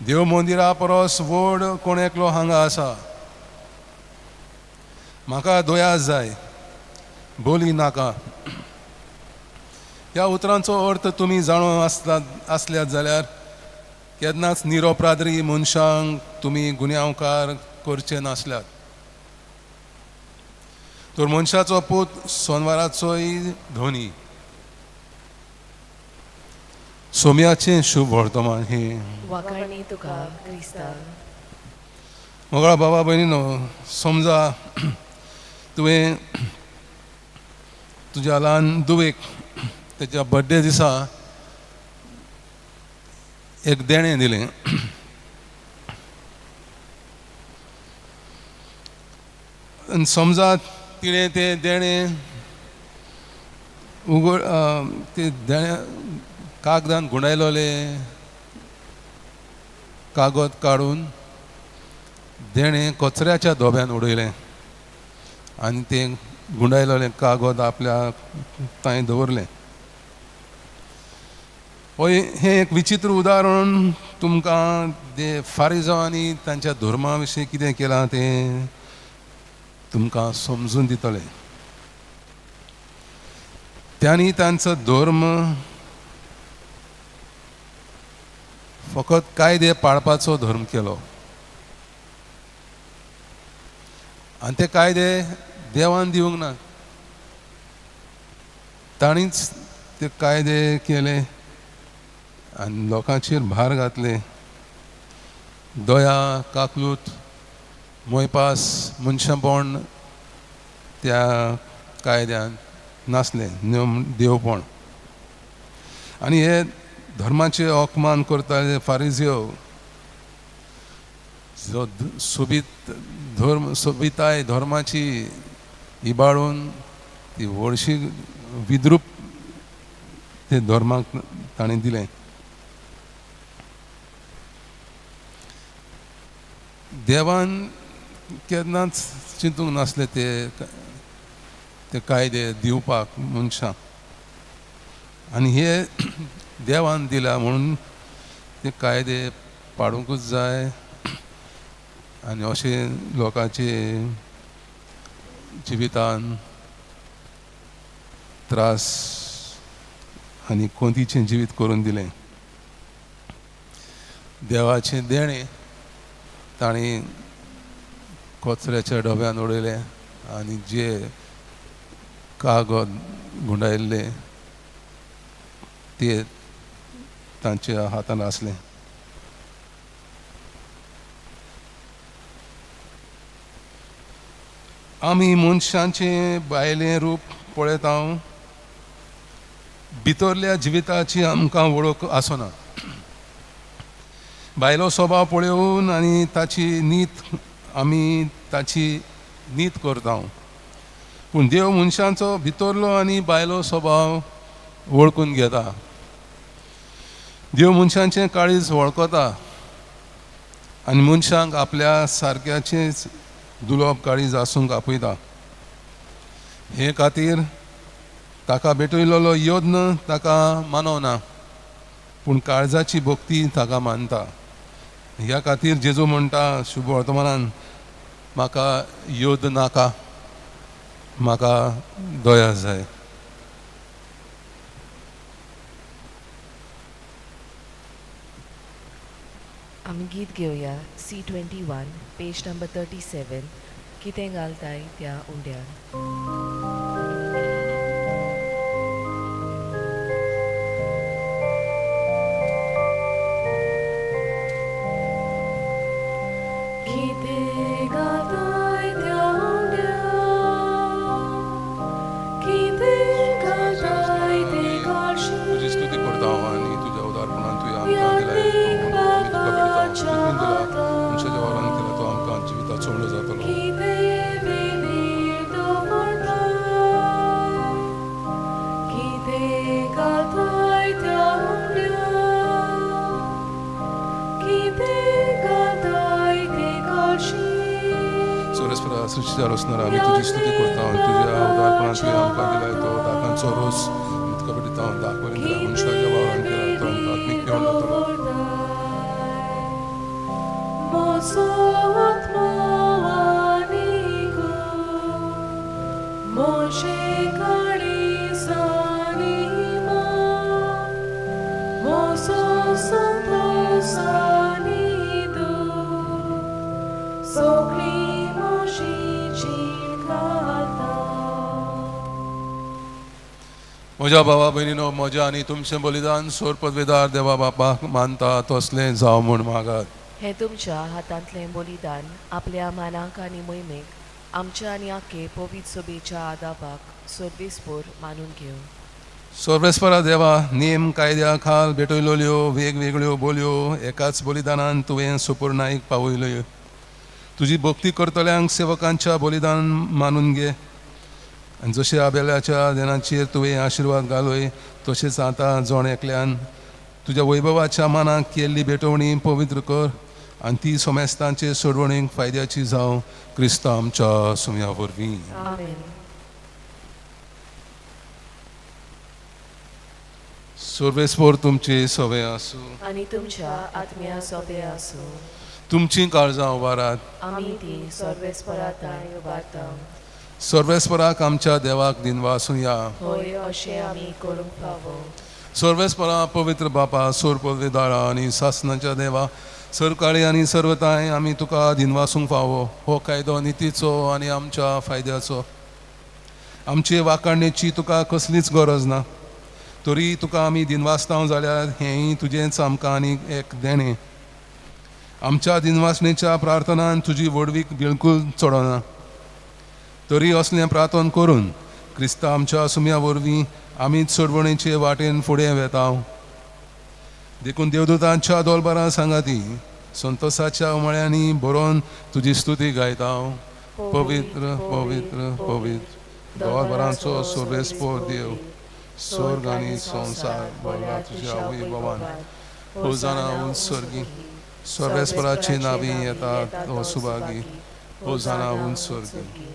देव मंदिरा परस व्हड कोण एकलो हांगा आसा. म्हाका दया जाय, बोली नाका. ह्या उतरांचो अर्थ तुमी जाणो आसल्यात जाल्यार केन्नाच निरोपराद्री मनशांक तुमी गुन्यांवकार करचे नासल्यात. तर मनशाचो पूत सोनवाराचोय धनी. सोम्याचें शुभ वर्तमान हें. वाखाणी तुका क्रिस्ता. मोगळा बाबा भयणीनो, समजा तुवें तुज्या ल्हान दुवेक तेच्या बड्डे दिसा एक देणें दिलें. आनी समजा तिणें तें देणें उगड तें देणें कागदान गुंडायलोलें कागद काडून देणें कचऱ्याच्या दोब्यान उडयलें आनी तें गुंडायलोलें कागद आपल्या तांय दवरलें. हय, हें एक विचित्र उदाहरण तुमकां ते फारिजांनी तांच्या धर्मा विशीं कितें केलां तें तुमकां समजून दितलें. त्यांनी तांचो धर्म फकत कायदे पाळपाचो धर्म केलो आनी ते कायदे देवान दिवंक ना, ताणीच ते कायदे केले आनी लोकांचेर भार घातले. दया, काकलूत, मोयपास, मनशापण त्या कायद्यान नासलें, देवपण. आनी हे धर्माचे अपमान करताले फारिजियो, जो सोबीत धर्म सोबिताय धर्माची इबाडून ती व्हडशी विद्रूप ते धर्माक ताणें दिलें. देवान केन्नाच चिंतूंक नासले ते ते कायदे दिवपाक मनशांक, आनी हे देवान दिला म्हणून ते कायदे पाडूंकूच जाय आनी अशें लोकांचे जिवितान त्रास आनी कोंतीचें जिवीत करून दिलें. देवाचें देणें ताणें कचऱ्याच्या डब्यान उडयलें आनी जे कागद गुंडायल्ले ते तांच्या हातान आसलें. आमी मनशांचें भायलें रूप पळयता, भितरल्या जिविताची आमकां वळख आसना. भायलो स्वभाव पळोवन आनी ताची नीत आमी ताची नीत करता, पूण देव मनशांचो भितरलो आनी भायलो स्वभाव वळखून घेता. देव मनशांचें काळीज वळखता आनी मनशांक आपल्या सारक्याचेंच दुलोब काळीज आसूंक आपयता. हे खातीर ताका भेटयलोलो यत्न ताका मानवना, पूण काळजाची भक्ती ताका मानता. ह्या खातीर जेजू म्हणटा शुभ वर्तमानान, म्हाका योद नाका. म्हाका दया जाय. आमी गीत घेवया C21 page number 37 कितें घालताय त्या उंड्यान. कितें घालताय त्या उंड्यान, कितें घालताय ते काळशी, तुजी स्तुती करता हांव आनी तुज्या उदारपणान तुवें आमकां दिला तो आमी तुका भेटयता. जितून दिला मनशाच्या वावरान केला तो आमकां जिविताचो उणो जातलो. कितें वेदीर दवरताय, कितें घालताय त्या उंड्यान, कितें घालताय ते काळशी. सोरेस्परा सृश्टीच्या रोसणार आमी तुजी स्तुती करता आनी तुज्या उदारपणान तुवें आमकां दिला तो दाकांचो रोस आमी तुका भेटयता. दाक वरीं दिला मनशाच्या वावरान केला तो आमकां आत्मीक जेवण जातलो. म्हजो आत्मो आनीक म्हजें काळीज आनी मन, म्हजो संतोस आनी दूख, सगळी म्हजी जीण घालता. म्हज्या भावा भयणीनो, म्हज्या आनी तुमचें बलिदान सोर पदवेदार देवा बापाक मानता तसलें जावं म्हूण मागात. हें तुमच्या हातांतलें बलिदान आपल्या मानाक आनी मोहिमेक आमच्या आनी आखे पवित्र सभेच्या आदाबाक सर्वेस्पोर मानून घेवं. सर्वेस्परा देवा, नेम कायद्या खाल भेटयल्यो वेगवेगळ्यो बोलयो एकाच बलिदानान तुवें सुपूर्णाईक पावयल्यो. तुजी भक्ती करतल्यांक सेवकांच्या बलिदान मानून घे आनी जशें आबेल्याच्या देनाचेर तुवें आशिर्वाद घालय तशेंच आतां जण एकल्यान तुज्या वैभवाच्या मानाक केल्ली भेटवणी पवित्र कर आनी ती सोमेस्तांचे सोडवणीक फायद्याची जावं, क्रिस्ता आमच्या सुम्या वरवीं. आमेन. सर्वेस्पोर तुमचे सवे आसूं. आनी तुमच्या आत्म्या सोबे आसूं. तुमचीं काळजां उबारात. आमी ती सर्वेस्परा तांय उबारता. सर्वेस्पराक आमच्या देवाक दिनवासुया. होय, अशें आमी करूंक फावो. सर्वेस्परा पवित्र बापा, सोर पवित्र आनी सासनाच्या देवा, सरकाळी आनी सर्वताय आमी तुका दिनवासूंक फावो. हो कायदो नितीचो आनी आमच्या फायद्याचो. आमचे वाकाणेची तुका कसलीच गरज ना, तरी तुका आमी दिनवासताव जाल्यार हेंय तुजेंच आमकां आनीक एक देणें. आमच्या दिनवासणेच्या प्रार्थनान तुजी व्हडवीक बिलकूल चडना, तरी असलें प्रार्थन करून क्रिस्ता आमच्या सुम्या वरवीं आमी चडवणेचे वाटेन फुडें वेता. देखून देवदूतांच्या दोलबारां सांगाती संतोसाच्या उमळ्यांनी बरोवन तुजी स्तुती गायता. पवित्र पवित्र पवित्र दोलबारांचो सर्वेस्पोर देव, स्वर्ग आनी संवसार भरला तुज्या वैभवान. होजाना उंच स्वर्गी, सर्वेस्पराचे नावी येता तो सुभागी, होजाना उंच स्वर्गी.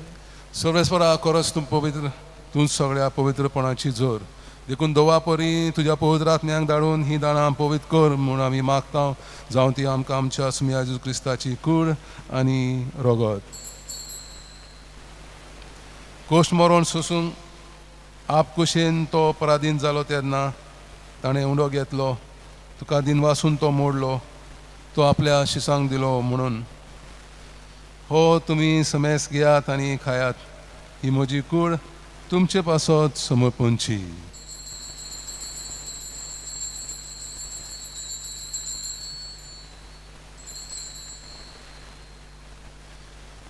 सर्वेस्परा खरोच तूं पवित्र, तूं सगळ्या पवित्रपणाची जोर. देखून दवा परी तुज्या पवित्र आत्म्यांक धाडून ही दाणां पवित्र कर म्हूण आमी मागता, जावं ती आमकां आमच्या सुम्या जेजू क्रिस्ताची कूड आनी रगत. कोश्ट मरण सोसूंक आपकुशेन तो पराधीन जालो तेन्ना ताणें उंडो घेतलो, तुका दिनवासून तो मोडलो, तो आपल्या शिसांक दिलो म्हणून, हो तुमी समेस घेयात आनी खायात, ही म्हजी कूड तुमचे पासत समर्पणची.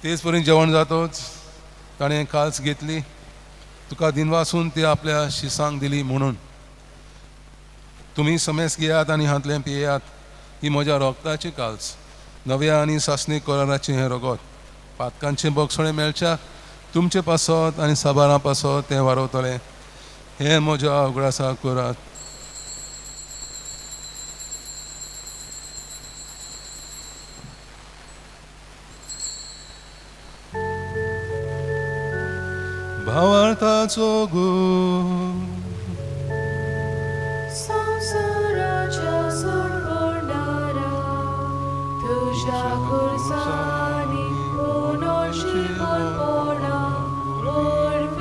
तेच परी जेवण जातोच ताणें काल्स घेतली, तुका दिनवासून ती आपल्या शिसांक दिली म्हणून, तुमी समेस घेयात आनी हांतलें पियेयात, ही म्हज्या रोगताची काल्स, नव्या आनी सासणी कराराचें हें रगत, पातकांचें बक्षणें मेळच्याक तुमचे पासत आनी साबारां पासत तें वारवतलें. हें म्हज्या उगडासाक करात. भावार्थाचो गूण संवसाराच्या सोडवणारा, तुज्या खुर्सांनी पुनर्जीवनपणा वरवीं.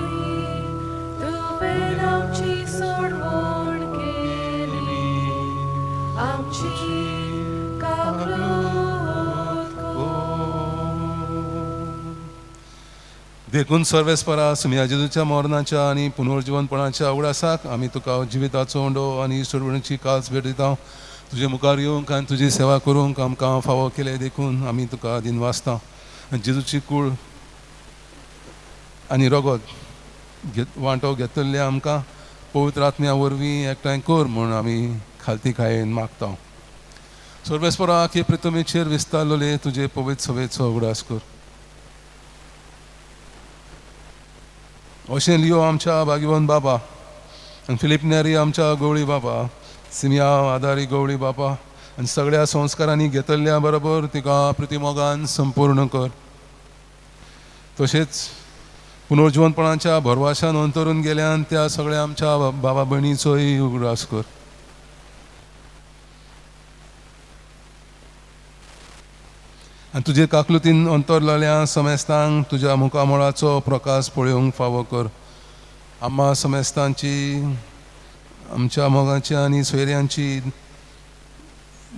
देखून सर्वेस्परा सुमया जेजूच्या मरणाच्या आनी पुनर्जिवनपणाच्या उगडासाक आमी तुका जिविताचो उंडो आनी सोडवणीची कास भेट दिता. तुजे मुखार येवंक आनी तुजी सेवा करूंक आमकां फावो केले देखून आमी तुका दिनवासता. आनी जेजूची कूळ आनी रगत वांटो घेतल्ले आमकां पवित्र आत्म्या वरवीं एकठांय कर म्हूण आमी खालती खायेन मागता. सर्वेस्परा आखे प्रितमेचेर विस्तारलेले तुजे पवित्र सभेचो उगडास कर. अशें लियो आमच्या भाग्यवंत बाबा आनी फिलीप नेरी आमच्या गवळी बाबा, सिमिया आदारी गवळी बाबा आनी सगळ्या संस्कारांनी घेतल्ल्या बरोबर तिका प्रितिमोगान संपूर्ण कर. तशेंच पुनर्जिवनपणाच्या भरवाशान अंतरून गेल्यान त्या सगळ्या आमच्या बाबा भयणीचोय उगडास कर. आनी तुजे काकलुतीन अंतरलेल्या समेस्तांक तुज्या मुखामळाचो प्रकाश पळोवंक फावो कर. आम्हा समेस्तांची, आमच्या मोगाची आनी सोयऱ्यांची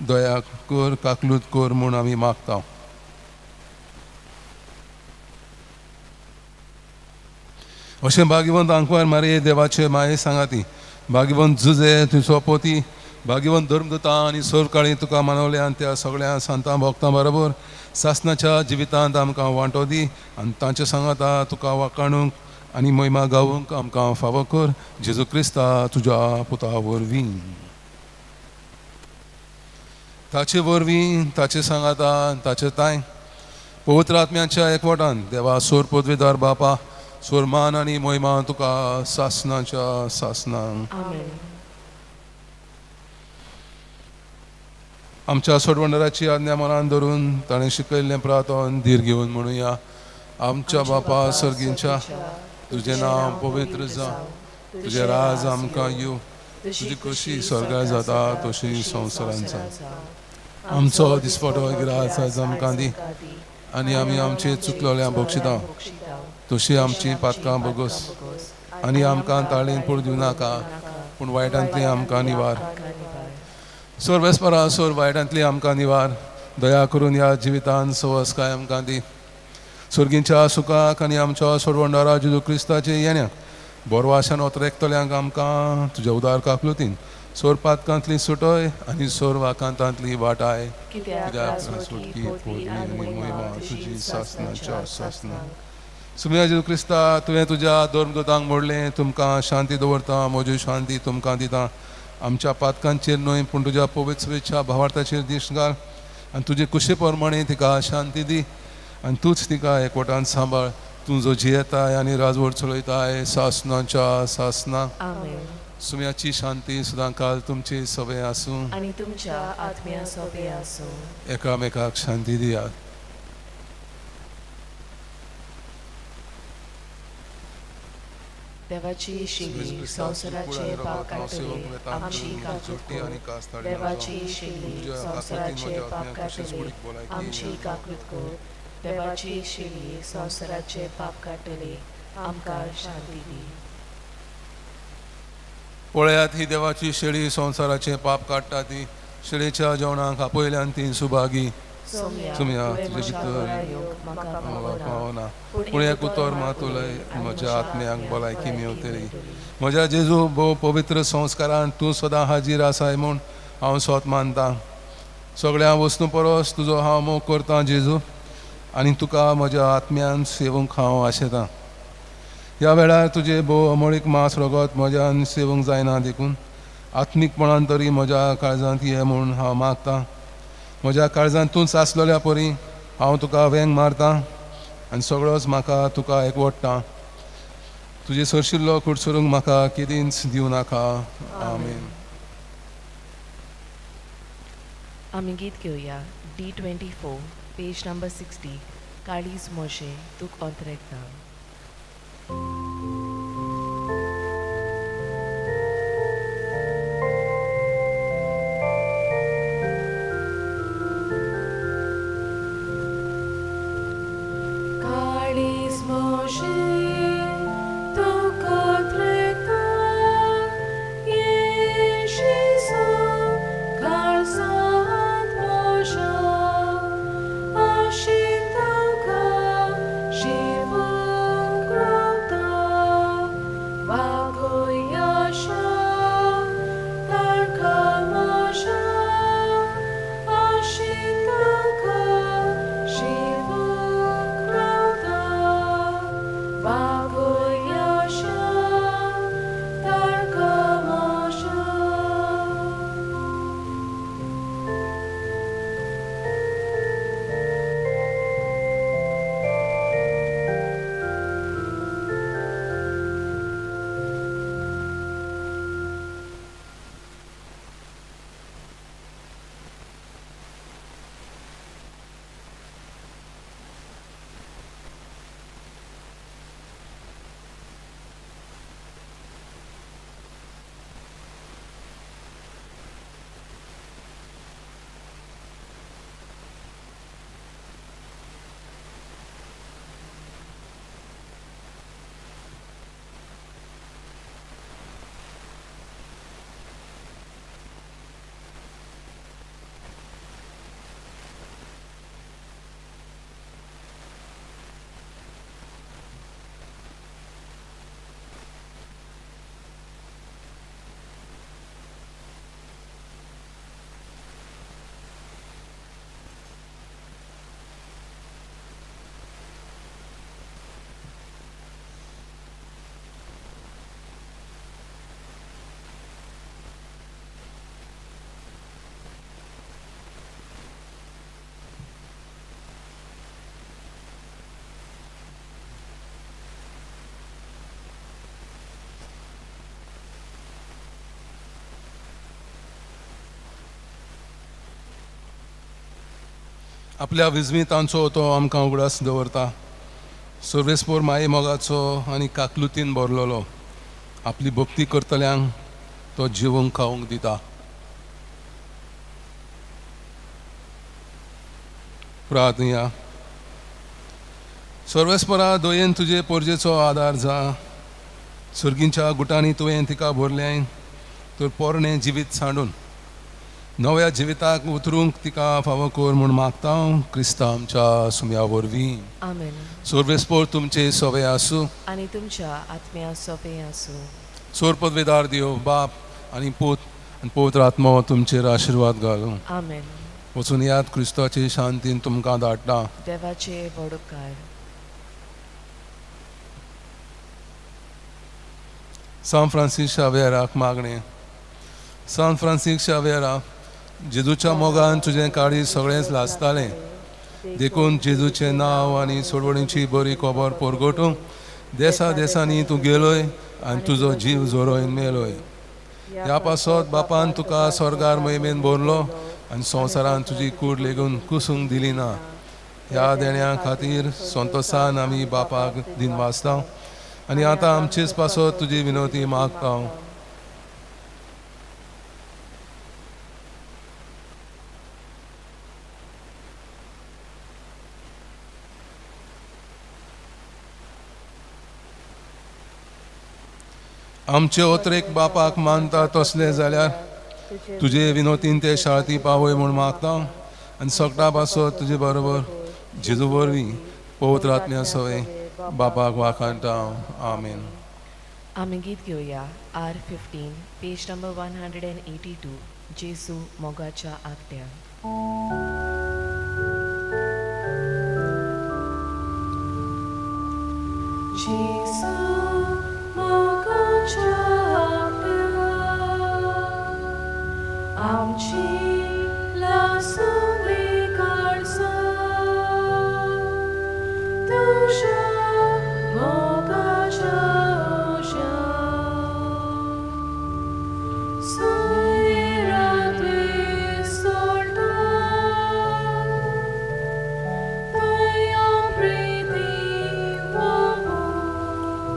दया कर, काकलूत कर म्हूण आमी मागता. अशें भाग्यवंत आंकवार मारये देवाचे माये सांगाती, भाग्यवंत जुजे तुजो पोती, भाग्यवंत धर्मदूता आनी सर्वकाळी तुका मानवले आनी त्या सगळ्या सांतां भोगतां बरोबर सासनाच्या जिवितांत आमकां वांटो दी आनी तांचे सांगाता तुका वाकाणूंक आनी महिमा गावूंक आमकां फावो कर. जेजू क्रिस्ता तुज्या पुता वरवीं, ताचे वरवीं, ताचे सांगाता, ताचे तांय पवित्र आत्म्याच्या एकवटान देवा सोर पदवीदार बापा, सोर मान आनी महिमा तुका सासनाच्या सासनां. आमेन. आमच्या सोडवणदाराची आज्ञा मनान धरून ताणें शिकयल्लें प्रार्थन धीर घेवन म्हणुया. आमच्या बापा सर्गींच्या, तुजें नांव पवित्र जावं, तुजें राज आमकां येवं, तुजी कशी स्वर्गार जाता तशी संवसारांत जावं. आमचो दिसपटो ग्रास आज आमकां दी आनी आमी आमचे चुकलोल्या बक्षिता तशी आमची पातकां बोगस आनी आमकां ताळेन पड दिवं नाका, पूण वायटांतली आमकां निवार. सोर वेस्परा सोर वायटांतली आमकां निवार. दया करून ह्या जिवितान सवसकाय आमकां दी. सर्गींच्या सुखाक आनी आमच्या सोडवणदारा जेजू क्रिस्ताचे येण्याक बोरवाशान ओतरेकतल्यांक आमकां तुज्या उदार काकलुतीन सोर पातकांतली सुटय आनी सोर वाकांतांतली वाटाय. कित्याक सुटकी पदवी आनी महिमा तुजी सासनाच्या सासना. सुमया जेजू क्रिस्ता, तुवें तुज्या धर्मदूतांक मोडलें, तुमकां शांती दवरता, म्हजी शांती तुमकां दिता. आमच्या पातकांचेर न्हय पूण तुज्या पवित्र स्वेच्छा भावार्थाचेर दीस घाल आनी तुजे कुशे प्रमाणे तिका शांती दी आनी तूंच तिका एकवटान सांबाळ. तूं जो जियेताय आनी राजवट चलयताय सासनाच्या सासना. आमेन. सुम्याची शांती सदां काल तुमची सवय आसूं आनी तुमच्या आत्म्या सोबे आसूं. एकामेकाक शांती दियात. देवाची शेली संवसाराचे पाप काडटले आमची काकूत कर. देवाची शेली संवसाराचे पाप काडटले आमची काकूत कर. देवाची शेली संवसाराचे पाप काडटले आमकां शांती दी. पळयात ही देवाची शेळी संवसाराचे पाप काडटा ती. शेळीच्या जेवणाक आपयल्यान ती सुभागी. सोम्या, तुजे भितर पावना, पूण एक उतर मात उलय, म्हज्या आत्म्याक भलायकी मेवतली. म्हज्या जेजू, भोव पवित्र संस्कारान तूं सदां हाजीर आसाय म्हूण हांव सोत मानता. सगळ्या वस्तू परस तुजो हांव मोग करतां जेजू, आनी तुका म्हज्या आत्म्यान सेवूंक हांव आशेतां. ह्या वेळार तुजें भोव अमोळीक मांस रगत म्हज्यान सेवूंक जायना, देखून आत्मीकपणान तरी म्हज्या काळजांत ये म्हूण हांव मागतां. म्हज्या काळजांत तूंच आसलेल्या परी हांव तुका वेंग मारतां आनी सगळोच म्हाका तुका एकवटता. तुजे सरशिल्लो कुडसरूंक म्हाका केदींच दिवं नाका. आमेन. आमी गीत घेवया D 24, page number 60. काळीज मोशें तूक अंतरेकता. काळीज मोशें तुका त्रेता, येशेसो काळजांत मोशा, आशिताका शिवूंक. आपल्या विजमितांचो तो आमकां उगडास दवरता. सर्वेस्पोर माये मोगाचो आनी काकलुतीन भरलेलो आपली भक्ती करतल्यांक तो जिवंक खावंक दिता. प्रार्थना. सर्वेस्परा दयेन तुजे पोरजेचो आदार जा. सर्गींच्या गुटांनी तुवें तिका भरलें तर पोरणें जिवीत सांडून नव्या जिविताक उतरूंक तिका फावो कर म्हूण मागता हांव क्रिस्ता आमच्या सुम्या वरवीं. आमेन. सर्वेस्पोर तुमचे सवे आसूं आनी तुमच्या आत्म्या सोंपें आसूं. सोरपदवेदार देव बाप आनी पूत आनी पवित्र आत्मो तुमचेर आशिर्वाद घालूं. आमेन. वचून याद क्रिस्ताची शांतीन तुमकां धाडटा. देवाचे व्हड उपकार. सान फ्रांसीस शावेराक मागणें. सान फ्रांसीस शावेरा, जेजूच्या मोगान तुजें काळीज सगळेंच लासतालें, देखून जेजूचें नांव आनी सोडवणीची बरी खबर परगटूंक देसा देसांनी तूं गेलोय आनी तुजो जीव जोरोवन मेलोय. ह्या पासत बापान तुका स्वर्गार मोहिमेन भरलो आनी संवसारान तुजी कूड लेगून कुसूंक दिली ना. ह्या देण्या खातीर संतोसान आमी बापाक दिनवासता आनी आतां आमचेच पासत तुजी विनवती मागता. आमचे ओतरेक बापाक मानता तसले जाल्यार तुजे विनोतीन ते शाळती पावय म्हूण मागता आनी सगळ्या पासत तुजे बरोबर जेजू वरवीं पवित्र आत्म्या सवय बापाक वाखाणटा. आमेन. आमी गीत घेवया R 15 page number 182 जेजू मोगाच्या आगट्या. जेजू मोगाच्या आगट्या आमची लासुली काळजां तुज्या मोगाच्या उज्यान सुयरातूय सोडटा तुया प्रिती वाहून.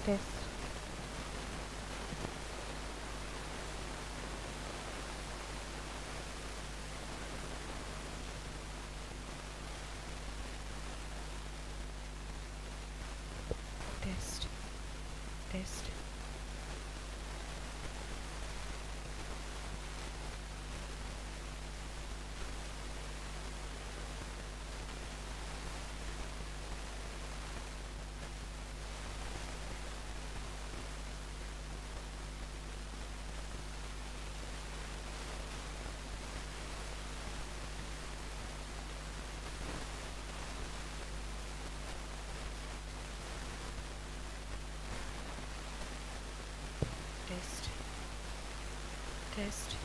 Test. Test. Test. Test. Test.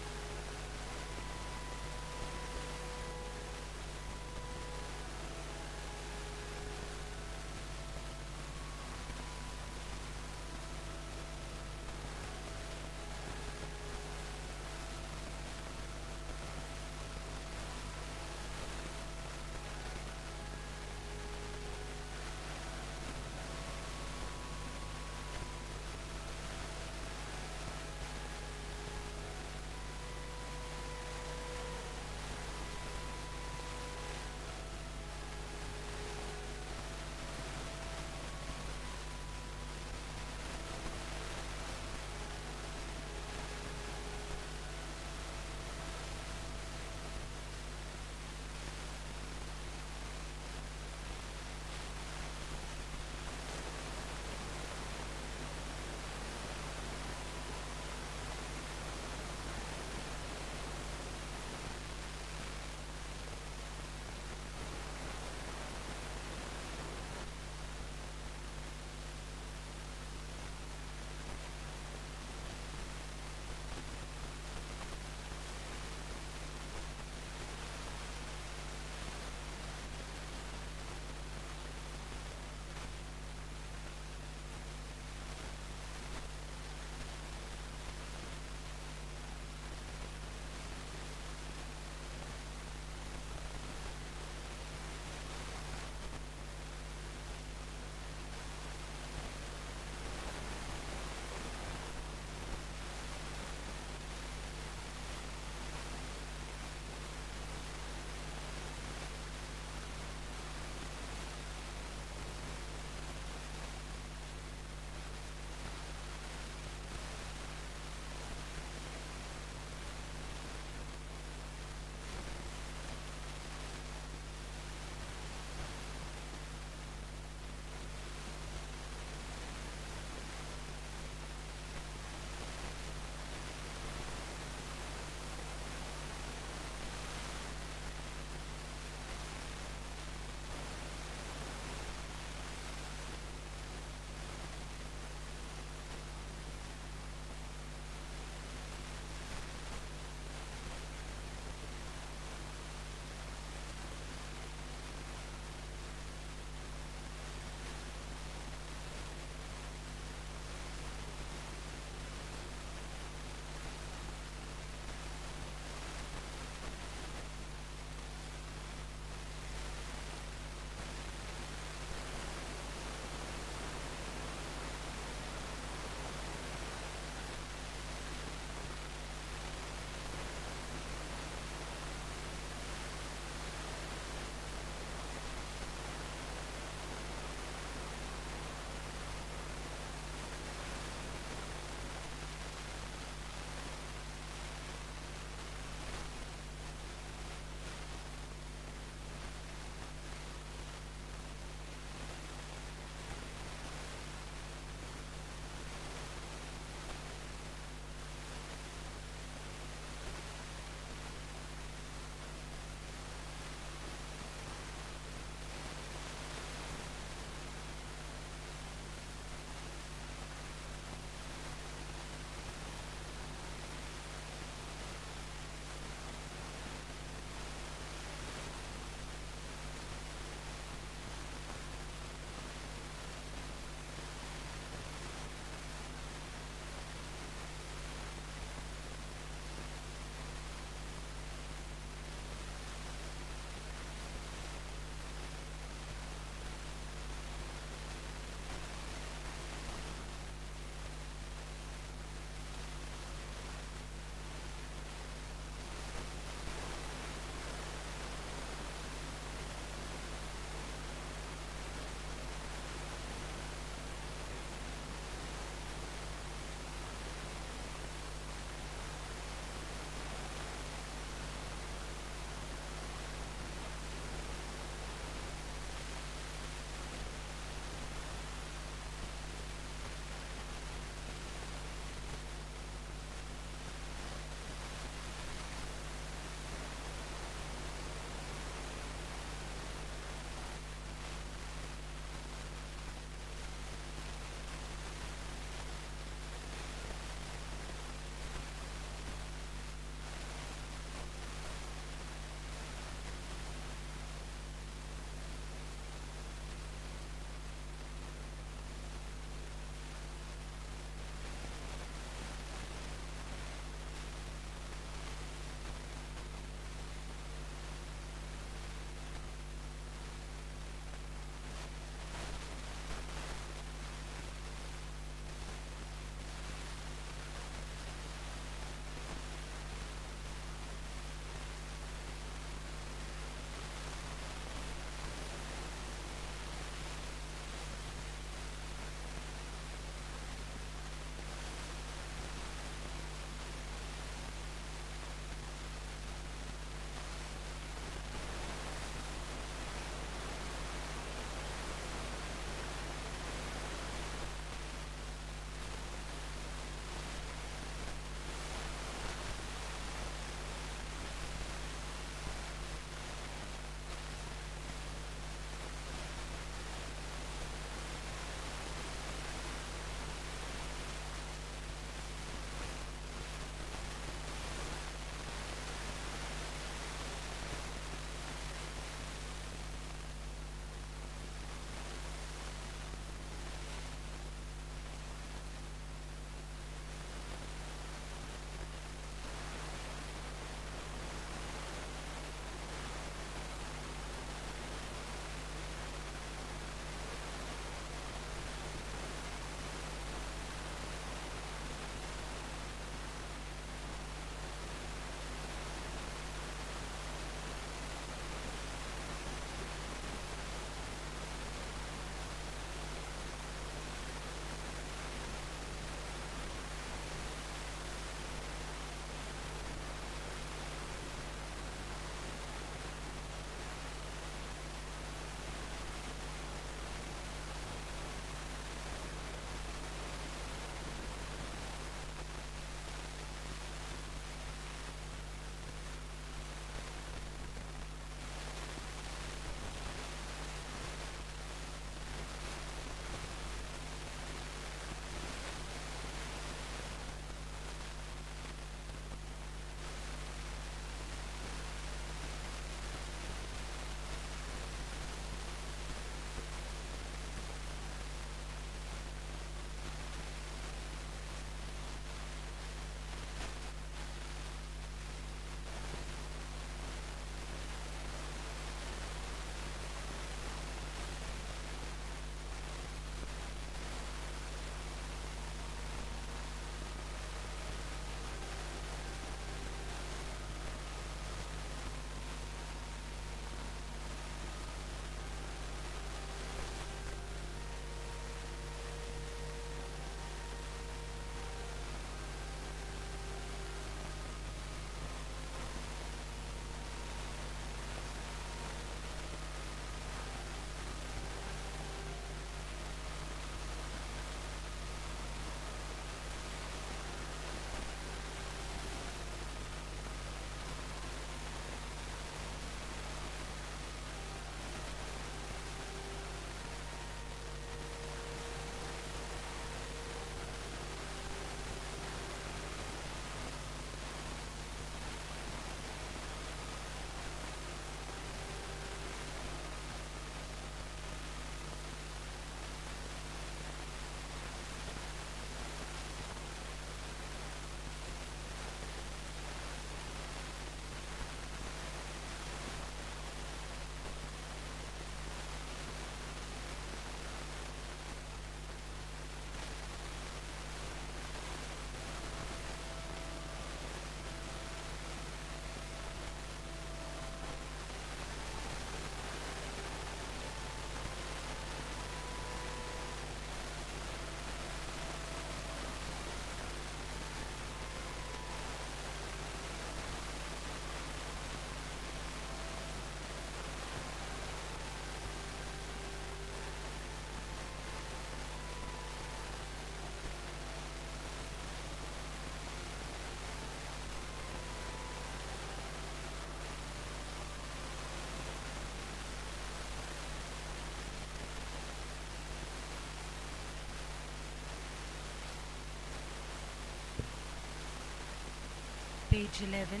Page 11,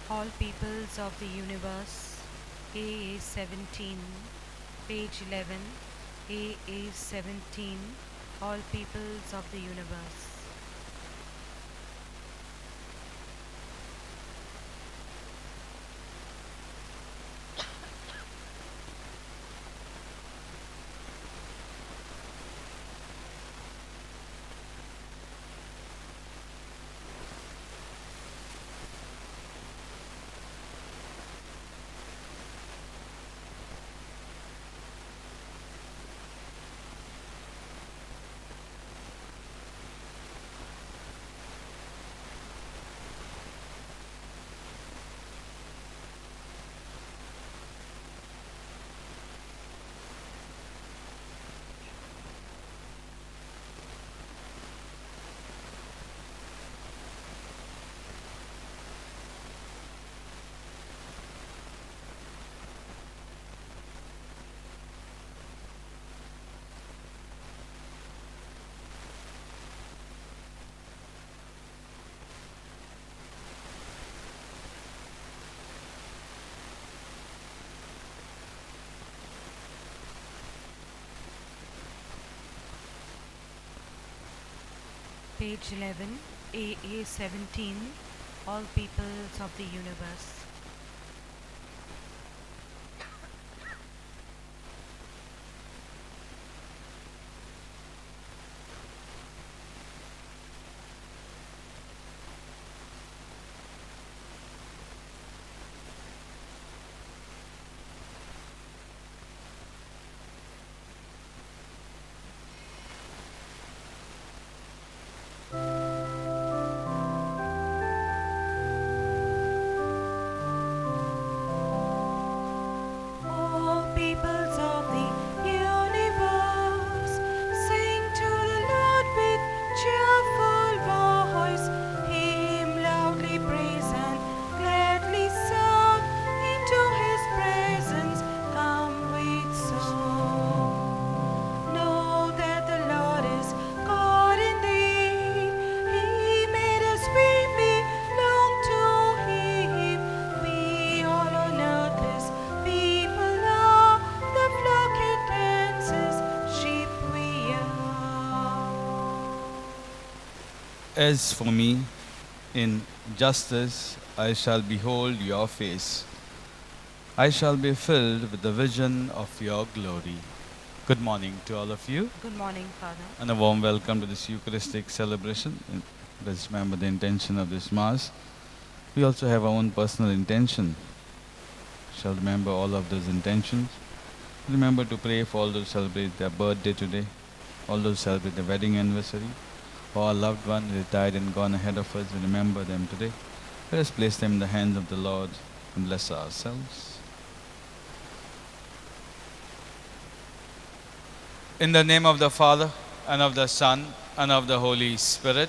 All Peoples of the Universe, AA 17. Page 11, AA 17, All Peoples of the Universe. Page 11, AA 17, All Peoples of the Universe. All peoples of the universe, sing to the Lord with cheerful voice. Him loudly praise and gladly serve. Into His presence come with song. Know that the Lord is God indeed. He made us, we belong to Him. We all on earth His people are. The flock He tends, His sheep we are. As for me, in justice I shall behold your face. I shall be filled with the vision of your glory. Good morning to all of you, Good morning, Father. and a warm welcome to this Eucharistic celebration. Let's remember the intention of this Mass. We also have our own personal intention. Shall remember all of those intentions. Remember to pray for all those who celebrate their birthday today, all those who celebrate their wedding anniversary, or our loved one who died and gone ahead of us. We remember them today. Let us place them in the hands of the Lord and bless ourselves. In the name of the Father, and of the Son, and of the Holy Spirit,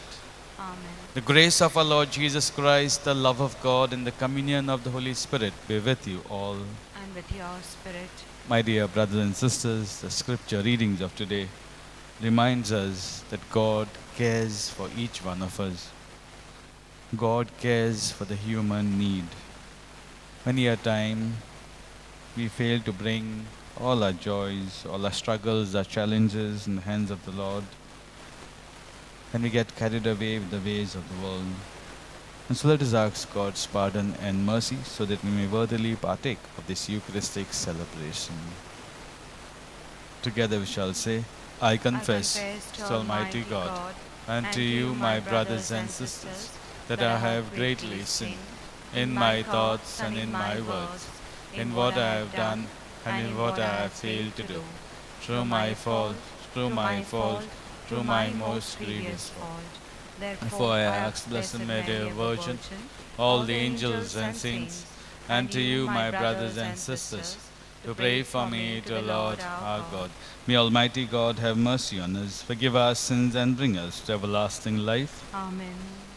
Amen. the grace of our Lord Jesus Christ, the love of God, and the communion of the Holy Spirit be with you all. And with your spirit. My dear brothers and sisters, the scripture readings of today reminds us that God cares for each one of us. God cares for the human need. Many a time we fail to bring all our joys, all our struggles, our challenges in the hands of the Lord, and we get carried away with the ways of the world. And so let us ask God's pardon and mercy so that we may worthily partake of this Eucharistic celebration. Together we shall say, I confess to Almighty God and to you, my brothers and sisters, that I have greatly sinned in my thoughts and in my words, in what I have done and in what I have failed to do. Through my fault, through my fault, through my most grievous fault. Therefore I ask Blessed Mary, Virgin, all the angels and saints, and to you, my brothers and sisters, to pray for me to the Lord our God. May Almighty God have mercy on us, forgive our sins, and bring us to everlasting life. Amen.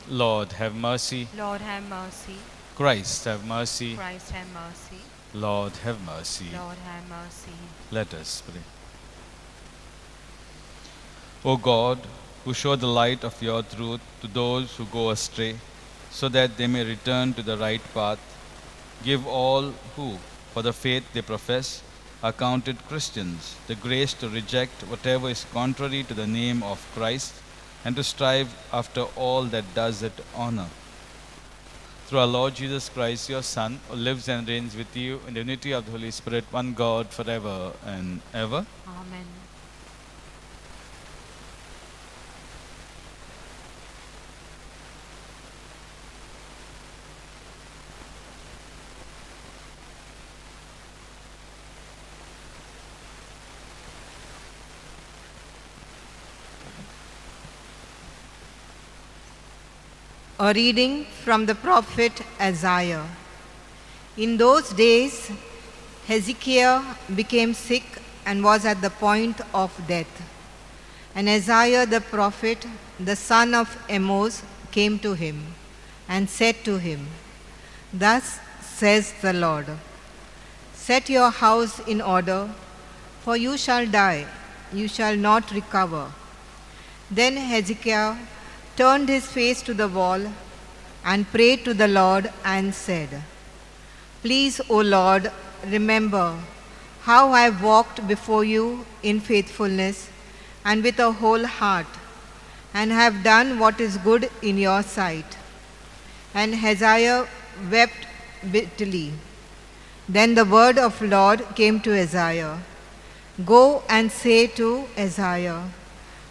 Lord, have mercy. Lord, have mercy. Christ, have mercy. Christ, have mercy. Lord, have mercy. Lord, have mercy. Let us pray. O God, who show the light of your truth to those who go astray, so that they may return to the right path. Give all who, for the faith they profess, are counted Christians, the grace to reject whatever is contrary to the name of Christ and to strive after all that does it honor. Through our Lord Jesus Christ, your Son, who lives and reigns with you in the unity of the Holy Spirit, one God, forever and ever. Amen. A reading from the prophet Isaiah. In those days, Hezekiah became sick and was at the point of death. And Isaiah the prophet, the son of Amoz, came to him and said to him, "Thus says the Lord, set your house in order, for you shall die, you shall not recover." Then Hezekiah turned his face to the wall and prayed to the Lord and said, "Please, O Lord, remember how I have walked before you in faithfulness and with a whole heart, and have done what is good in your sight." And Hezekiah wept bitterly. Then the word of Lord came to Isaiah, "Go and say to Isaiah,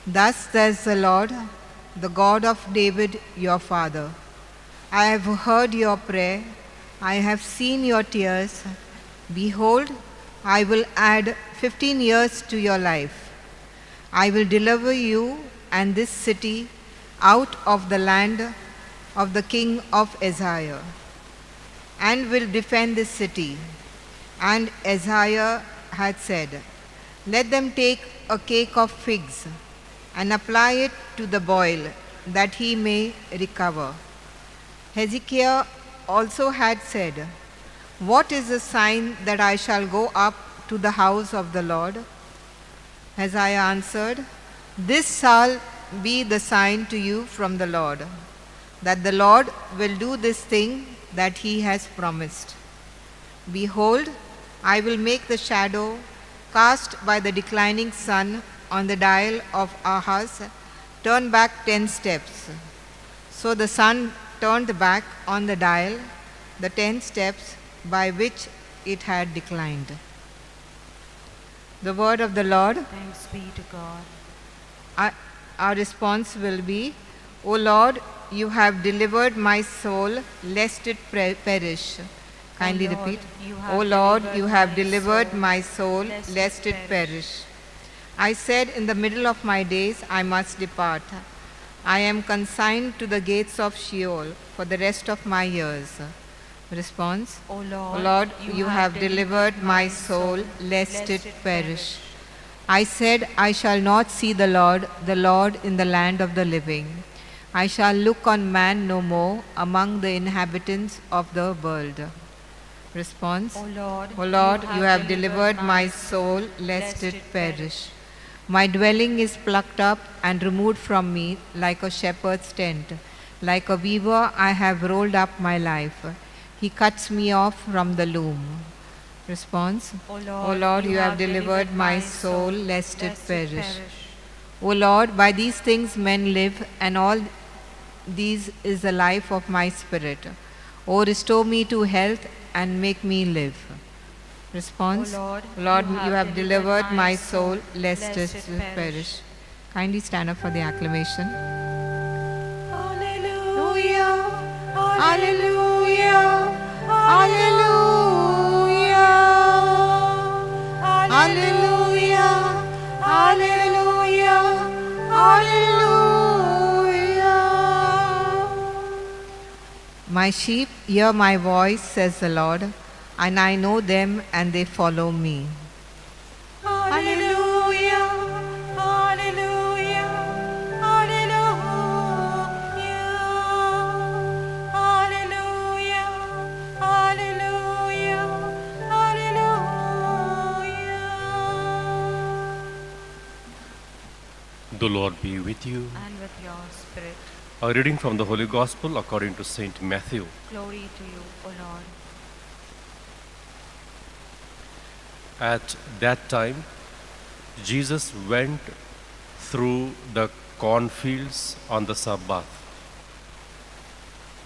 Thus says the Lord, the God of David your father, I have heard your prayer, I have seen your tears. Behold, I will add 15 years to your life. I will deliver you and this city out of the land of the king of Assyria, and will defend this city." And Isaiah had said, "Let them take a cake of figs and apply it to the boil, that he may recover." Hezekiah also had said, "What is the sign that I shall go up to the house of the Lord?" Isaiah answered, "This shall be the sign to you from the Lord, that the Lord will do this thing that he has promised. Behold, I will make the shadow cast by the declining sun on the dial of Ahaz turn back 10 steps." So the sun turned back on the dial the 10 steps by which it had declined. The word of the Lord. Thanks be to God. Our response will be, O Lord, you have delivered my soul, lest it perish. Kindly O Lord, repeat. you have O Lord, delivered you have my delivered soul, my soul, lest it lest it perish. perish. I said, in the middle of my days I must depart. I am consigned to the gates of Sheol for the rest of my years. Response. O Lord, O Lord, you have delivered my soul, lest it perish. I said, I shall not see the Lord in the land of the living. I shall look on man no more among the inhabitants of the world. Response. O Lord, O Lord, you have delivered my soul, lest it perish. My dwelling is plucked up and removed from me like a shepherd's tent. Like a weaver, I have rolled up my life. He cuts me off from the loom. Response. O Lord, O Lord, you have delivered my soul, lest it perish. O Lord, by these things men live, and all these is the life of my spirit. O restore me to health and make me live. Response. O Lord, Lord, you have delivered my soul, lest it perish. Kindly stand up for the acclamation. Alleluia, alleluia, alleluia, alleluia, alleluia, alleluia. My sheep hear my voice, says the Lord, and I know them and they follow me. Alleluia, alleluia, alleluia, alleluia, alleluia, alleluia. The Lord be with you. And with your spirit. A reading from the Holy Gospel according to Saint Matthew. Glory to you, O Lord. At that time, Jesus went through the cornfields on the Sabbath.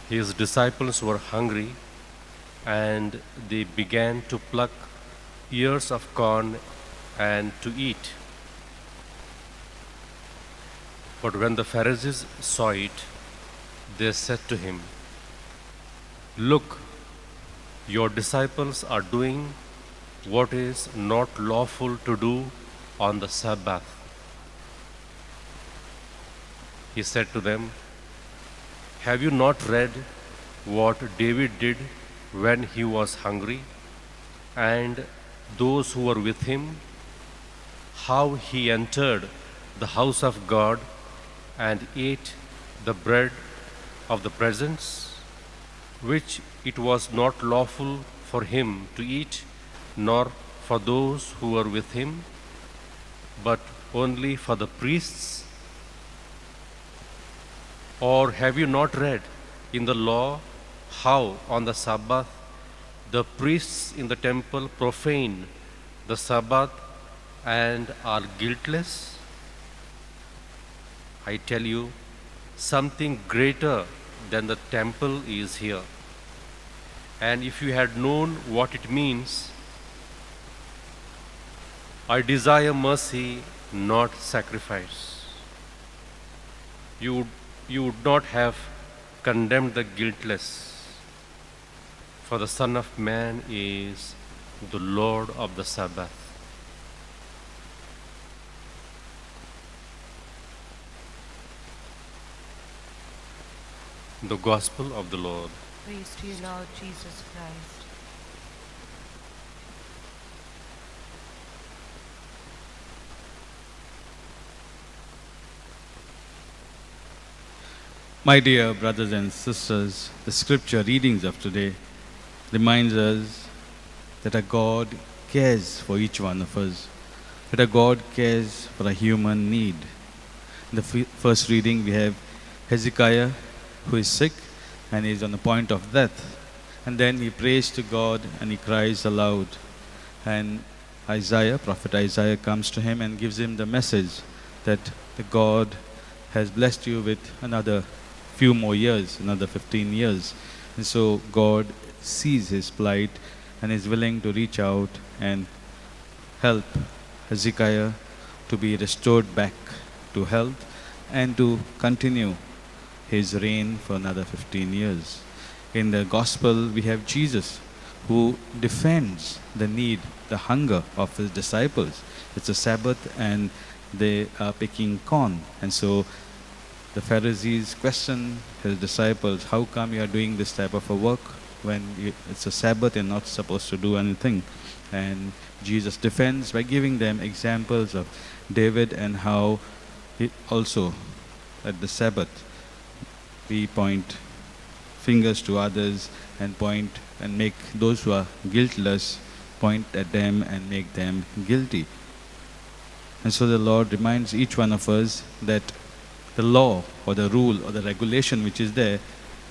His disciples were hungry, and they began to pluck ears of corn and to eat. But when the Pharisees saw it, they said to him, "Look, your disciples are doing what is not lawful to do on the Sabbath." He said to them, "Have you not read what David did when he was hungry, and those who were with him, how he entered the house of God and ate the bread of the presence, which it was not lawful for him to eat, nor for those who were with him, but only for the priests? Or have you not read in the law how on the Sabbath the priests in the temple profane the Sabbath and are guiltless? I tell you, something greater than the temple is here. And if you had known what it means, I desire mercy, not sacrifice, you would not have condemned the guiltless. For the Son of Man is the Lord of the Sabbath." The Gospel of the Lord. Praise to you, Lord Jesus Christ. My dear brothers and sisters, the scripture readings of today reminds us that our God cares for each one of us, that our God cares for a human need. In the first reading, we have Hezekiah, who is sick and is on the point of death. And then he prays to God and he cries aloud. And Isaiah, Prophet Isaiah, comes to him and gives him the message that the God has blessed you with another few more years, another 15 years. And so God sees his plight and is willing to reach out and help Hezekiah to be restored back to health and to continue his reign for another 15 years. In the gospel, we have Jesus who defends the need, the hunger of his disciples. It's a Sabbath and they are picking corn. And so the Pharisees question his disciples, how come you are doing this type of a work when it's a Sabbath and not supposed to do anything? And Jesus defends by giving them examples of David and how he also at the Sabbath we point fingers to others and point and make those who are guiltless point at them and make them guilty. And so the Lord reminds each one of us that the law or the rule or the regulation which is there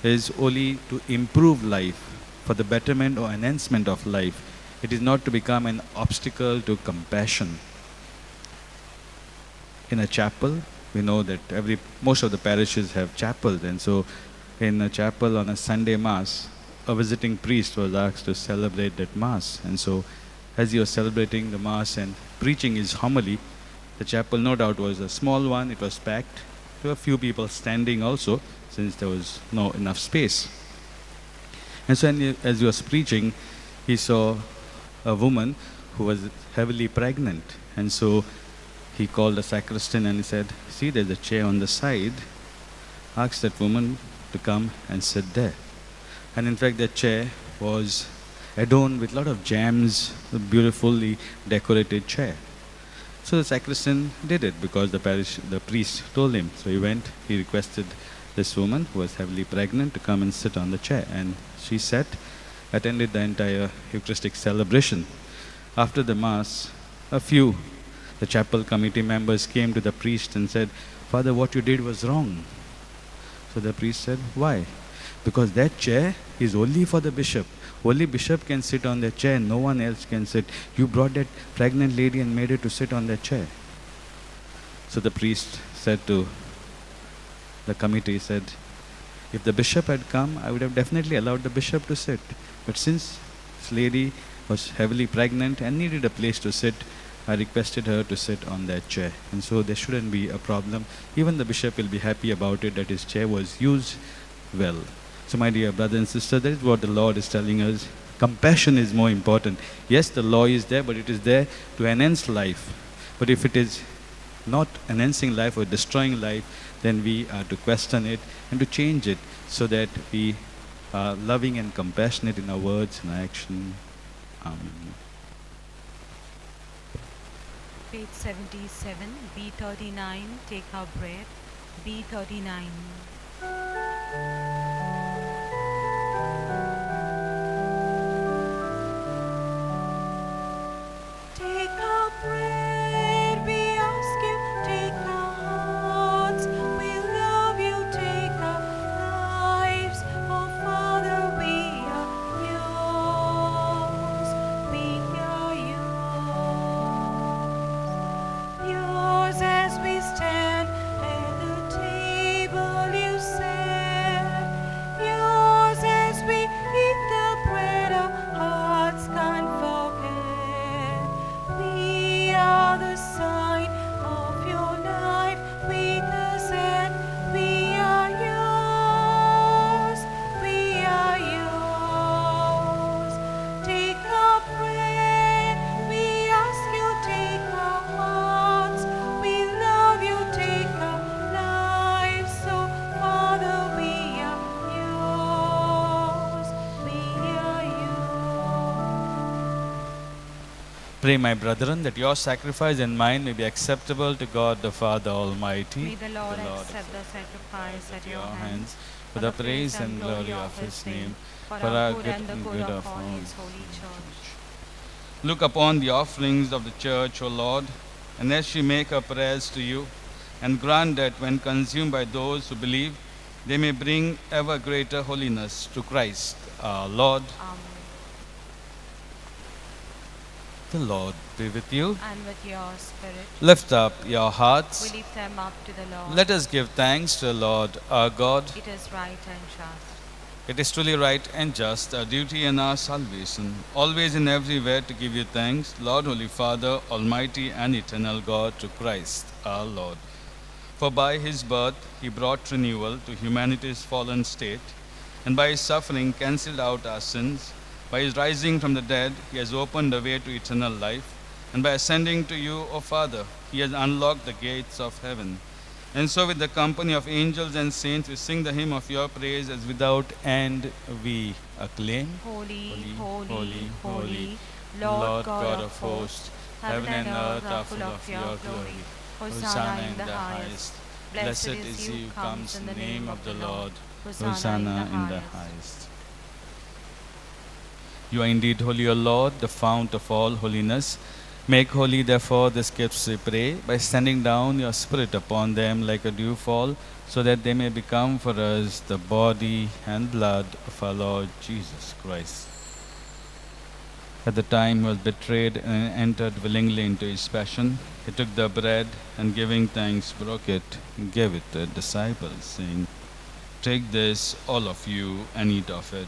is only to improve life, for the betterment or enhancement of life. It is not to become an obstacle to compassion. In a chapel, we know that most of the parishes have chapels, and so in a chapel on a Sunday Mass, a visiting priest was asked to celebrate that Mass. And so as he was celebrating the Mass and preaching his homily, the chapel no doubt was a small one, it was packed. There were a few people standing also, since there was no enough space. And so as he was preaching, he saw a woman who was heavily pregnant. And so he called the sacristan and he said, "See, there's a chair on the side. Ask that woman to come and sit there." And in fact, that chair was adorned with a lot of gems, a beautifully decorated chair. So the sacristan did it because the priest told him. So he went, he requested this woman who was heavily pregnant to come and sit on the chair. And she sat, attended the entire Eucharistic celebration. After the Mass, the chapel committee members came to the priest and said, "Father, what you did was wrong." So the priest said, why? Because that chair is only for the bishop. Only bishop can sit on that chair, no one else can sit. You brought that pregnant lady and made her to sit on that chair. So the priest said to the committee, said, if the bishop had come, I would have definitely allowed the bishop to sit. But since this lady was heavily pregnant and needed a place to sit, I requested her to sit on that chair. And so there shouldn't be a problem. Even the bishop will be happy about it, that his chair was used well. So my dear brother and sister, that is what the Lord is telling us. Compassion is more important. Yes, the law is there, but it is there to enhance life. But if it is not enhancing life or destroying life, then we are to question it and to change it so that we are loving and compassionate in our words and our action. Amen. Page 77, B39, take our breath, B39. Take our bread, we ask you, take our hearts, we love you, take our lives, oh Father, we are yours, we are yours. Yours as we stand at the table you set, yours as we eat the bread our hearts can't forget. We are the sign of your life, we accept, we are yours, we are yours. Take our bread, we ask you, take our hearts, we love you, take our lives, so Father, we are yours, we are yours. Pray, my brethren, that your sacrifice and mine may be acceptable to God the Father Almighty. May the Lord accept the sacrifice at your hands for the praise and glory of his name, for our good and the good of all his holy church. Look upon the offerings of the church, O Lord, and as she make her prayers to you, and grant that when consumed by those who believe, they may bring ever greater holiness to Christ our Lord. Amen. The Lord be with you. And with your spirit. Lift up your hearts. We lift them up to the Lord. Let us give thanks to the Lord our God. It is right and just. It is truly right and just, our duty and our salvation, always and everywhere to give you thanks, Lord, Holy Father, Almighty and eternal God, to Christ our Lord. For by his birth he brought renewal to humanity's fallen state, and by his suffering cancelled out our sins. By his rising from the dead, he has opened the way to eternal life, and by ascending to you, O Father, he has unlocked the gates of heaven. And so with the company of angels and saints, we sing the hymn of your praise as without end we acclaim. Holy, Holy, holy, holy, holy, Lord God of hosts, heaven and earth are full of your glory. Hosanna in the highest. Blessed is he who comes in the name of the Lord. Hosanna in the highest. You are indeed holy, O Lord, the fount of all holiness. Make holy, therefore, these gifts, we pray, by sending down your Spirit upon them like a dewfall, so that they may become for us the body and blood of our Lord Jesus Christ. At the time he was betrayed and entered willingly into his passion, he took the bread and, giving thanks, broke it and gave it to the disciples, saying, Take this, all of you, and eat of it,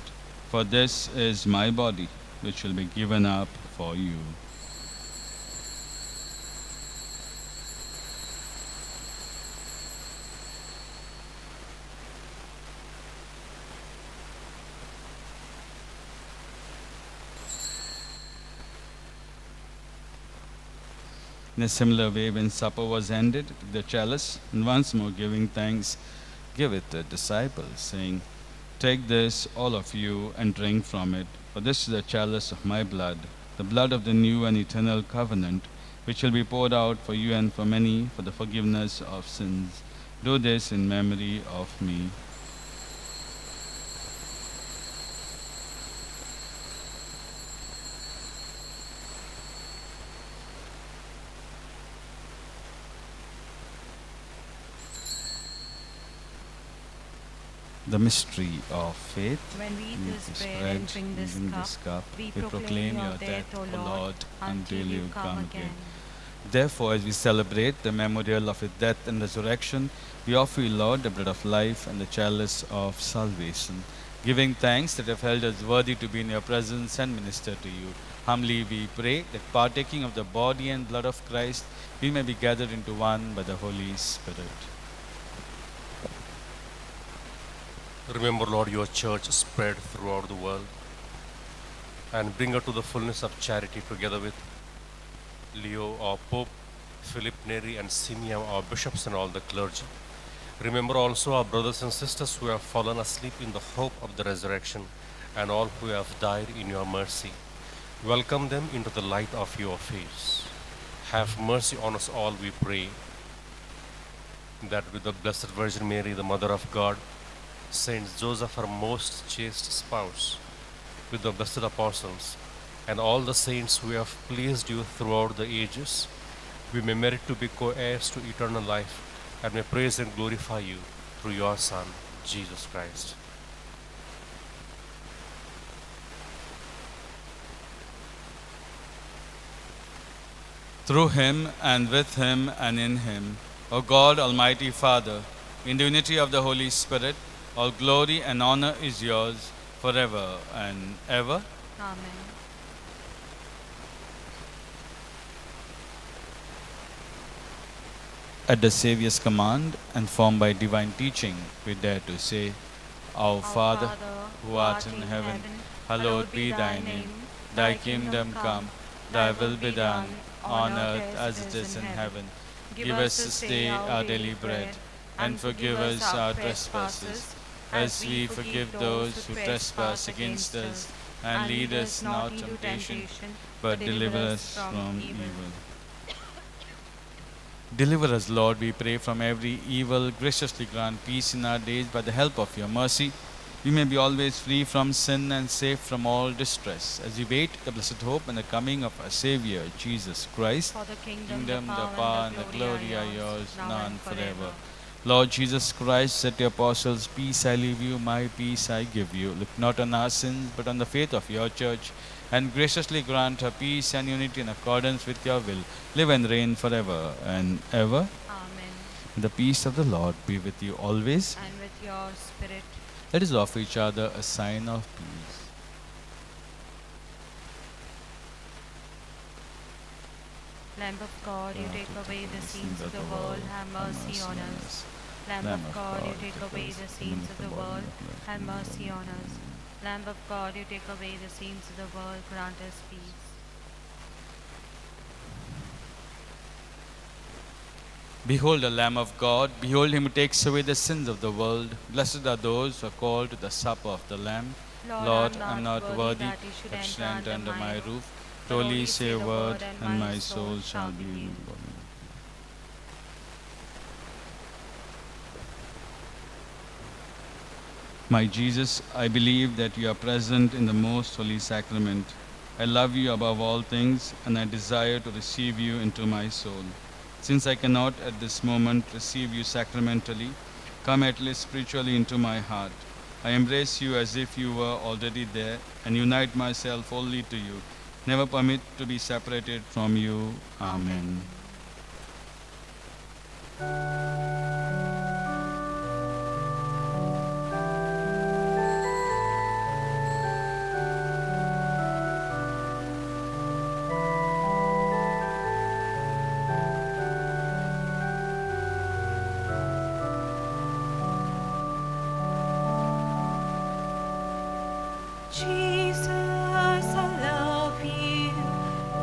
for this is my body, which will be given up for you. In a similar way, when supper was ended, took the chalice, and once more giving thanks, gave it to the disciples, saying, Take this, all of you, and drink from it, for this is the chalice of my blood, the blood of the new and eternal covenant, which will be poured out for you and for many for the forgiveness of sins. Do this in memory of me. The mystery of faith. When we eat this bread and drink this cup, we proclaim your death, O Lord, until you come again. Therefore, as we celebrate the memorial of his death and resurrection, we offer you, Lord, the bread of life and the chalice of salvation, giving thanks that you have held us worthy to be in your presence and minister to you. Humbly we pray that, partaking of the body and blood of Christ, we may be gathered into one by the Holy Spirit. Remember, Lord, your church spread throughout the world, and bring her to the fullness of charity together with Leo, our Pope, Philip Neri, and Simeon, our bishops, and all the clergy. Remember also our brothers and sisters who have fallen asleep in the hope of the resurrection, and all who have died in your mercy. Welcome them into the light of your face. Have mercy on us all, we pray, that with the Blessed Virgin Mary, the Mother of God, Saint Joseph, her most chaste spouse, with the blessed apostles, and all the saints who have pleased you throughout the ages, we may merit to be co-heirs to eternal life, and may praise and glorify you through your Son, Jesus Christ. Through him, and with him, and in him, O God, Almighty Father, in the unity of the Holy Spirit, all glory and honor is yours forever and ever. Amen. At the Saviour's command and formed by divine teaching, we dare to say, Our Father, who art in heaven, hallowed be thy name. Thy kingdom come, thy will be done, on earth as it is in heaven. Give us this day our daily bread, and forgive us our trespasses, as we forgive those who trespass against us. And lead us not into temptation, but deliver us from evil. Deliver us, Lord, we pray, from every evil. Graciously grant peace in our days by the help of your mercy. We may be always free from sin and safe from all distress, as we wait the blessed hope and the coming of our Savior, Jesus Christ. For the kingdom, the power, and the glory are yours, now and forever. Lord Jesus Christ, said to your apostles, Peace I leave you, my peace I give you. Look not on our sins, but on the faith of your church, and graciously grant her peace and unity in accordance with your will. Live and reign forever and ever. Amen. The peace of the Lord be with you always. And with your spirit. Let us offer each other a sign of peace. Lamb of God, you take away the sins of the world, have mercy on us. Lamb of God, you take away the sins of the world, have mercy on us. Lamb of God, you take away the sins of the world, grant us peace. Behold the Lamb of God, behold him who takes away the sins of the world. Blessed are those who are called to the supper of the Lamb. Lord, I am not worthy that you should enter under my roof. Only say a word, and my soul shall be healed. My Jesus, I believe that you are present in the most holy sacrament. I love you above all things, and I desire to receive you into my soul. Since I cannot at this moment receive you sacramentally, come at least spiritually into my heart. I embrace you as if you were already there, and unite myself wholly to you. Never permit to be separated from you. Amen. Jesus, I love you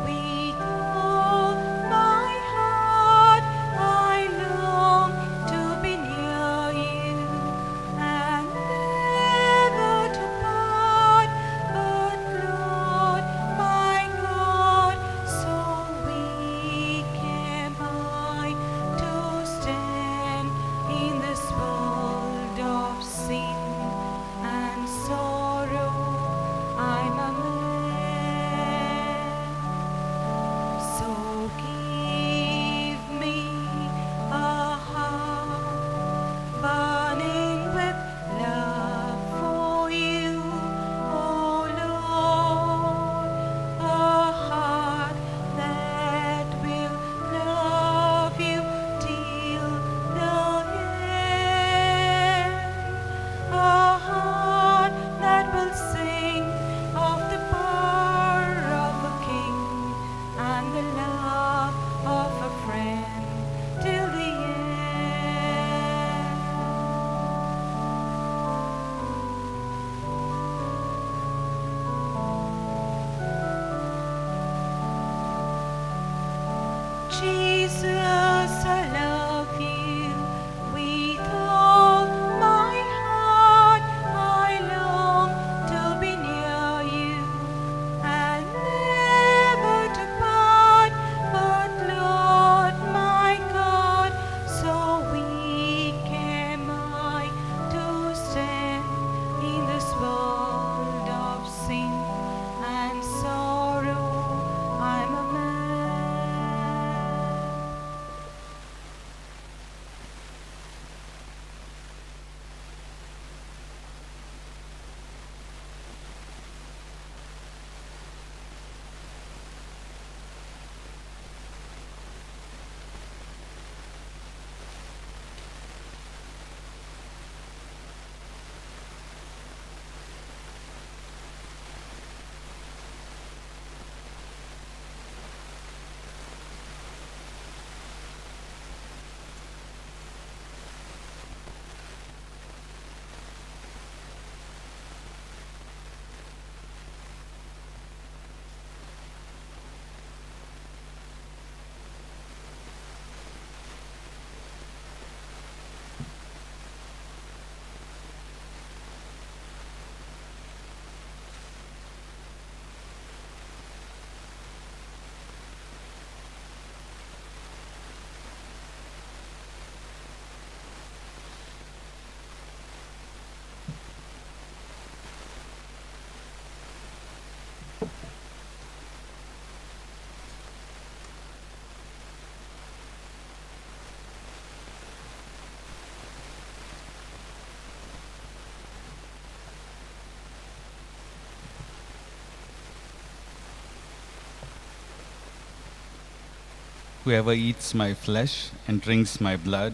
with all my heart. I long to be near you and never to part. But Lord, my God, so weak am I to stand in this world of sin and sorrow. I'm Whoever eats my flesh and drinks my blood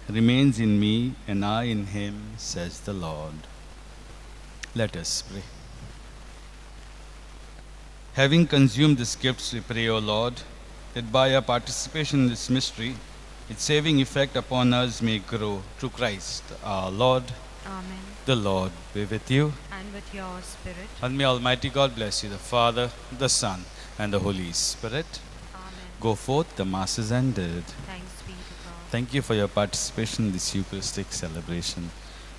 remains in me, and I in him, says the Lord. Let us pray. Having consumed these gifts, we pray, O Lord, that by our participation in this mystery, its saving effect upon us may grow through Christ our Lord. Amen. The Lord be with you. And with your spirit. And may Almighty God bless you, the Father, the Son, and the Holy Spirit. Go forth, the Mass is ended. Thanks be to God. Thank you for your participation in this Eucharistic celebration.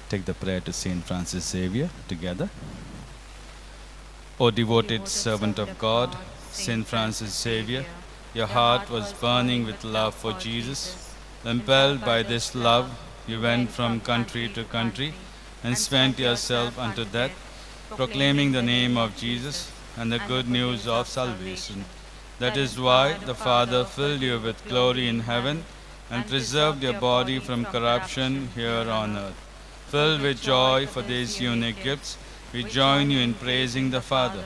Take the prayer to Saint Francis Xavier together. O devoted servant of God, Saint Francis Xavier, your heart was burning with love for Jesus. Impelled by this love, you went from country to country and spent yourself unto death, proclaiming the name of Jesus and the good news of salvation. That is why the Father filled you with glory in heaven and preserved your body from corruption here on earth. Filled with joy for these unique gifts, we join you in praising the Father.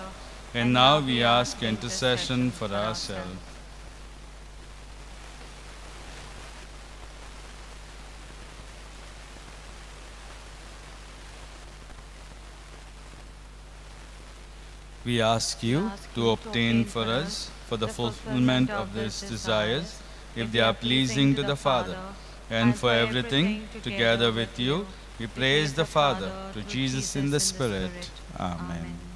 And now we ask intercession for ourselves. We ask you to obtain for us, for the fulfillment of these desires, if they are pleasing to the Father, and for everything, together with you, we praise the Father, to Jesus in the Spirit. Amen.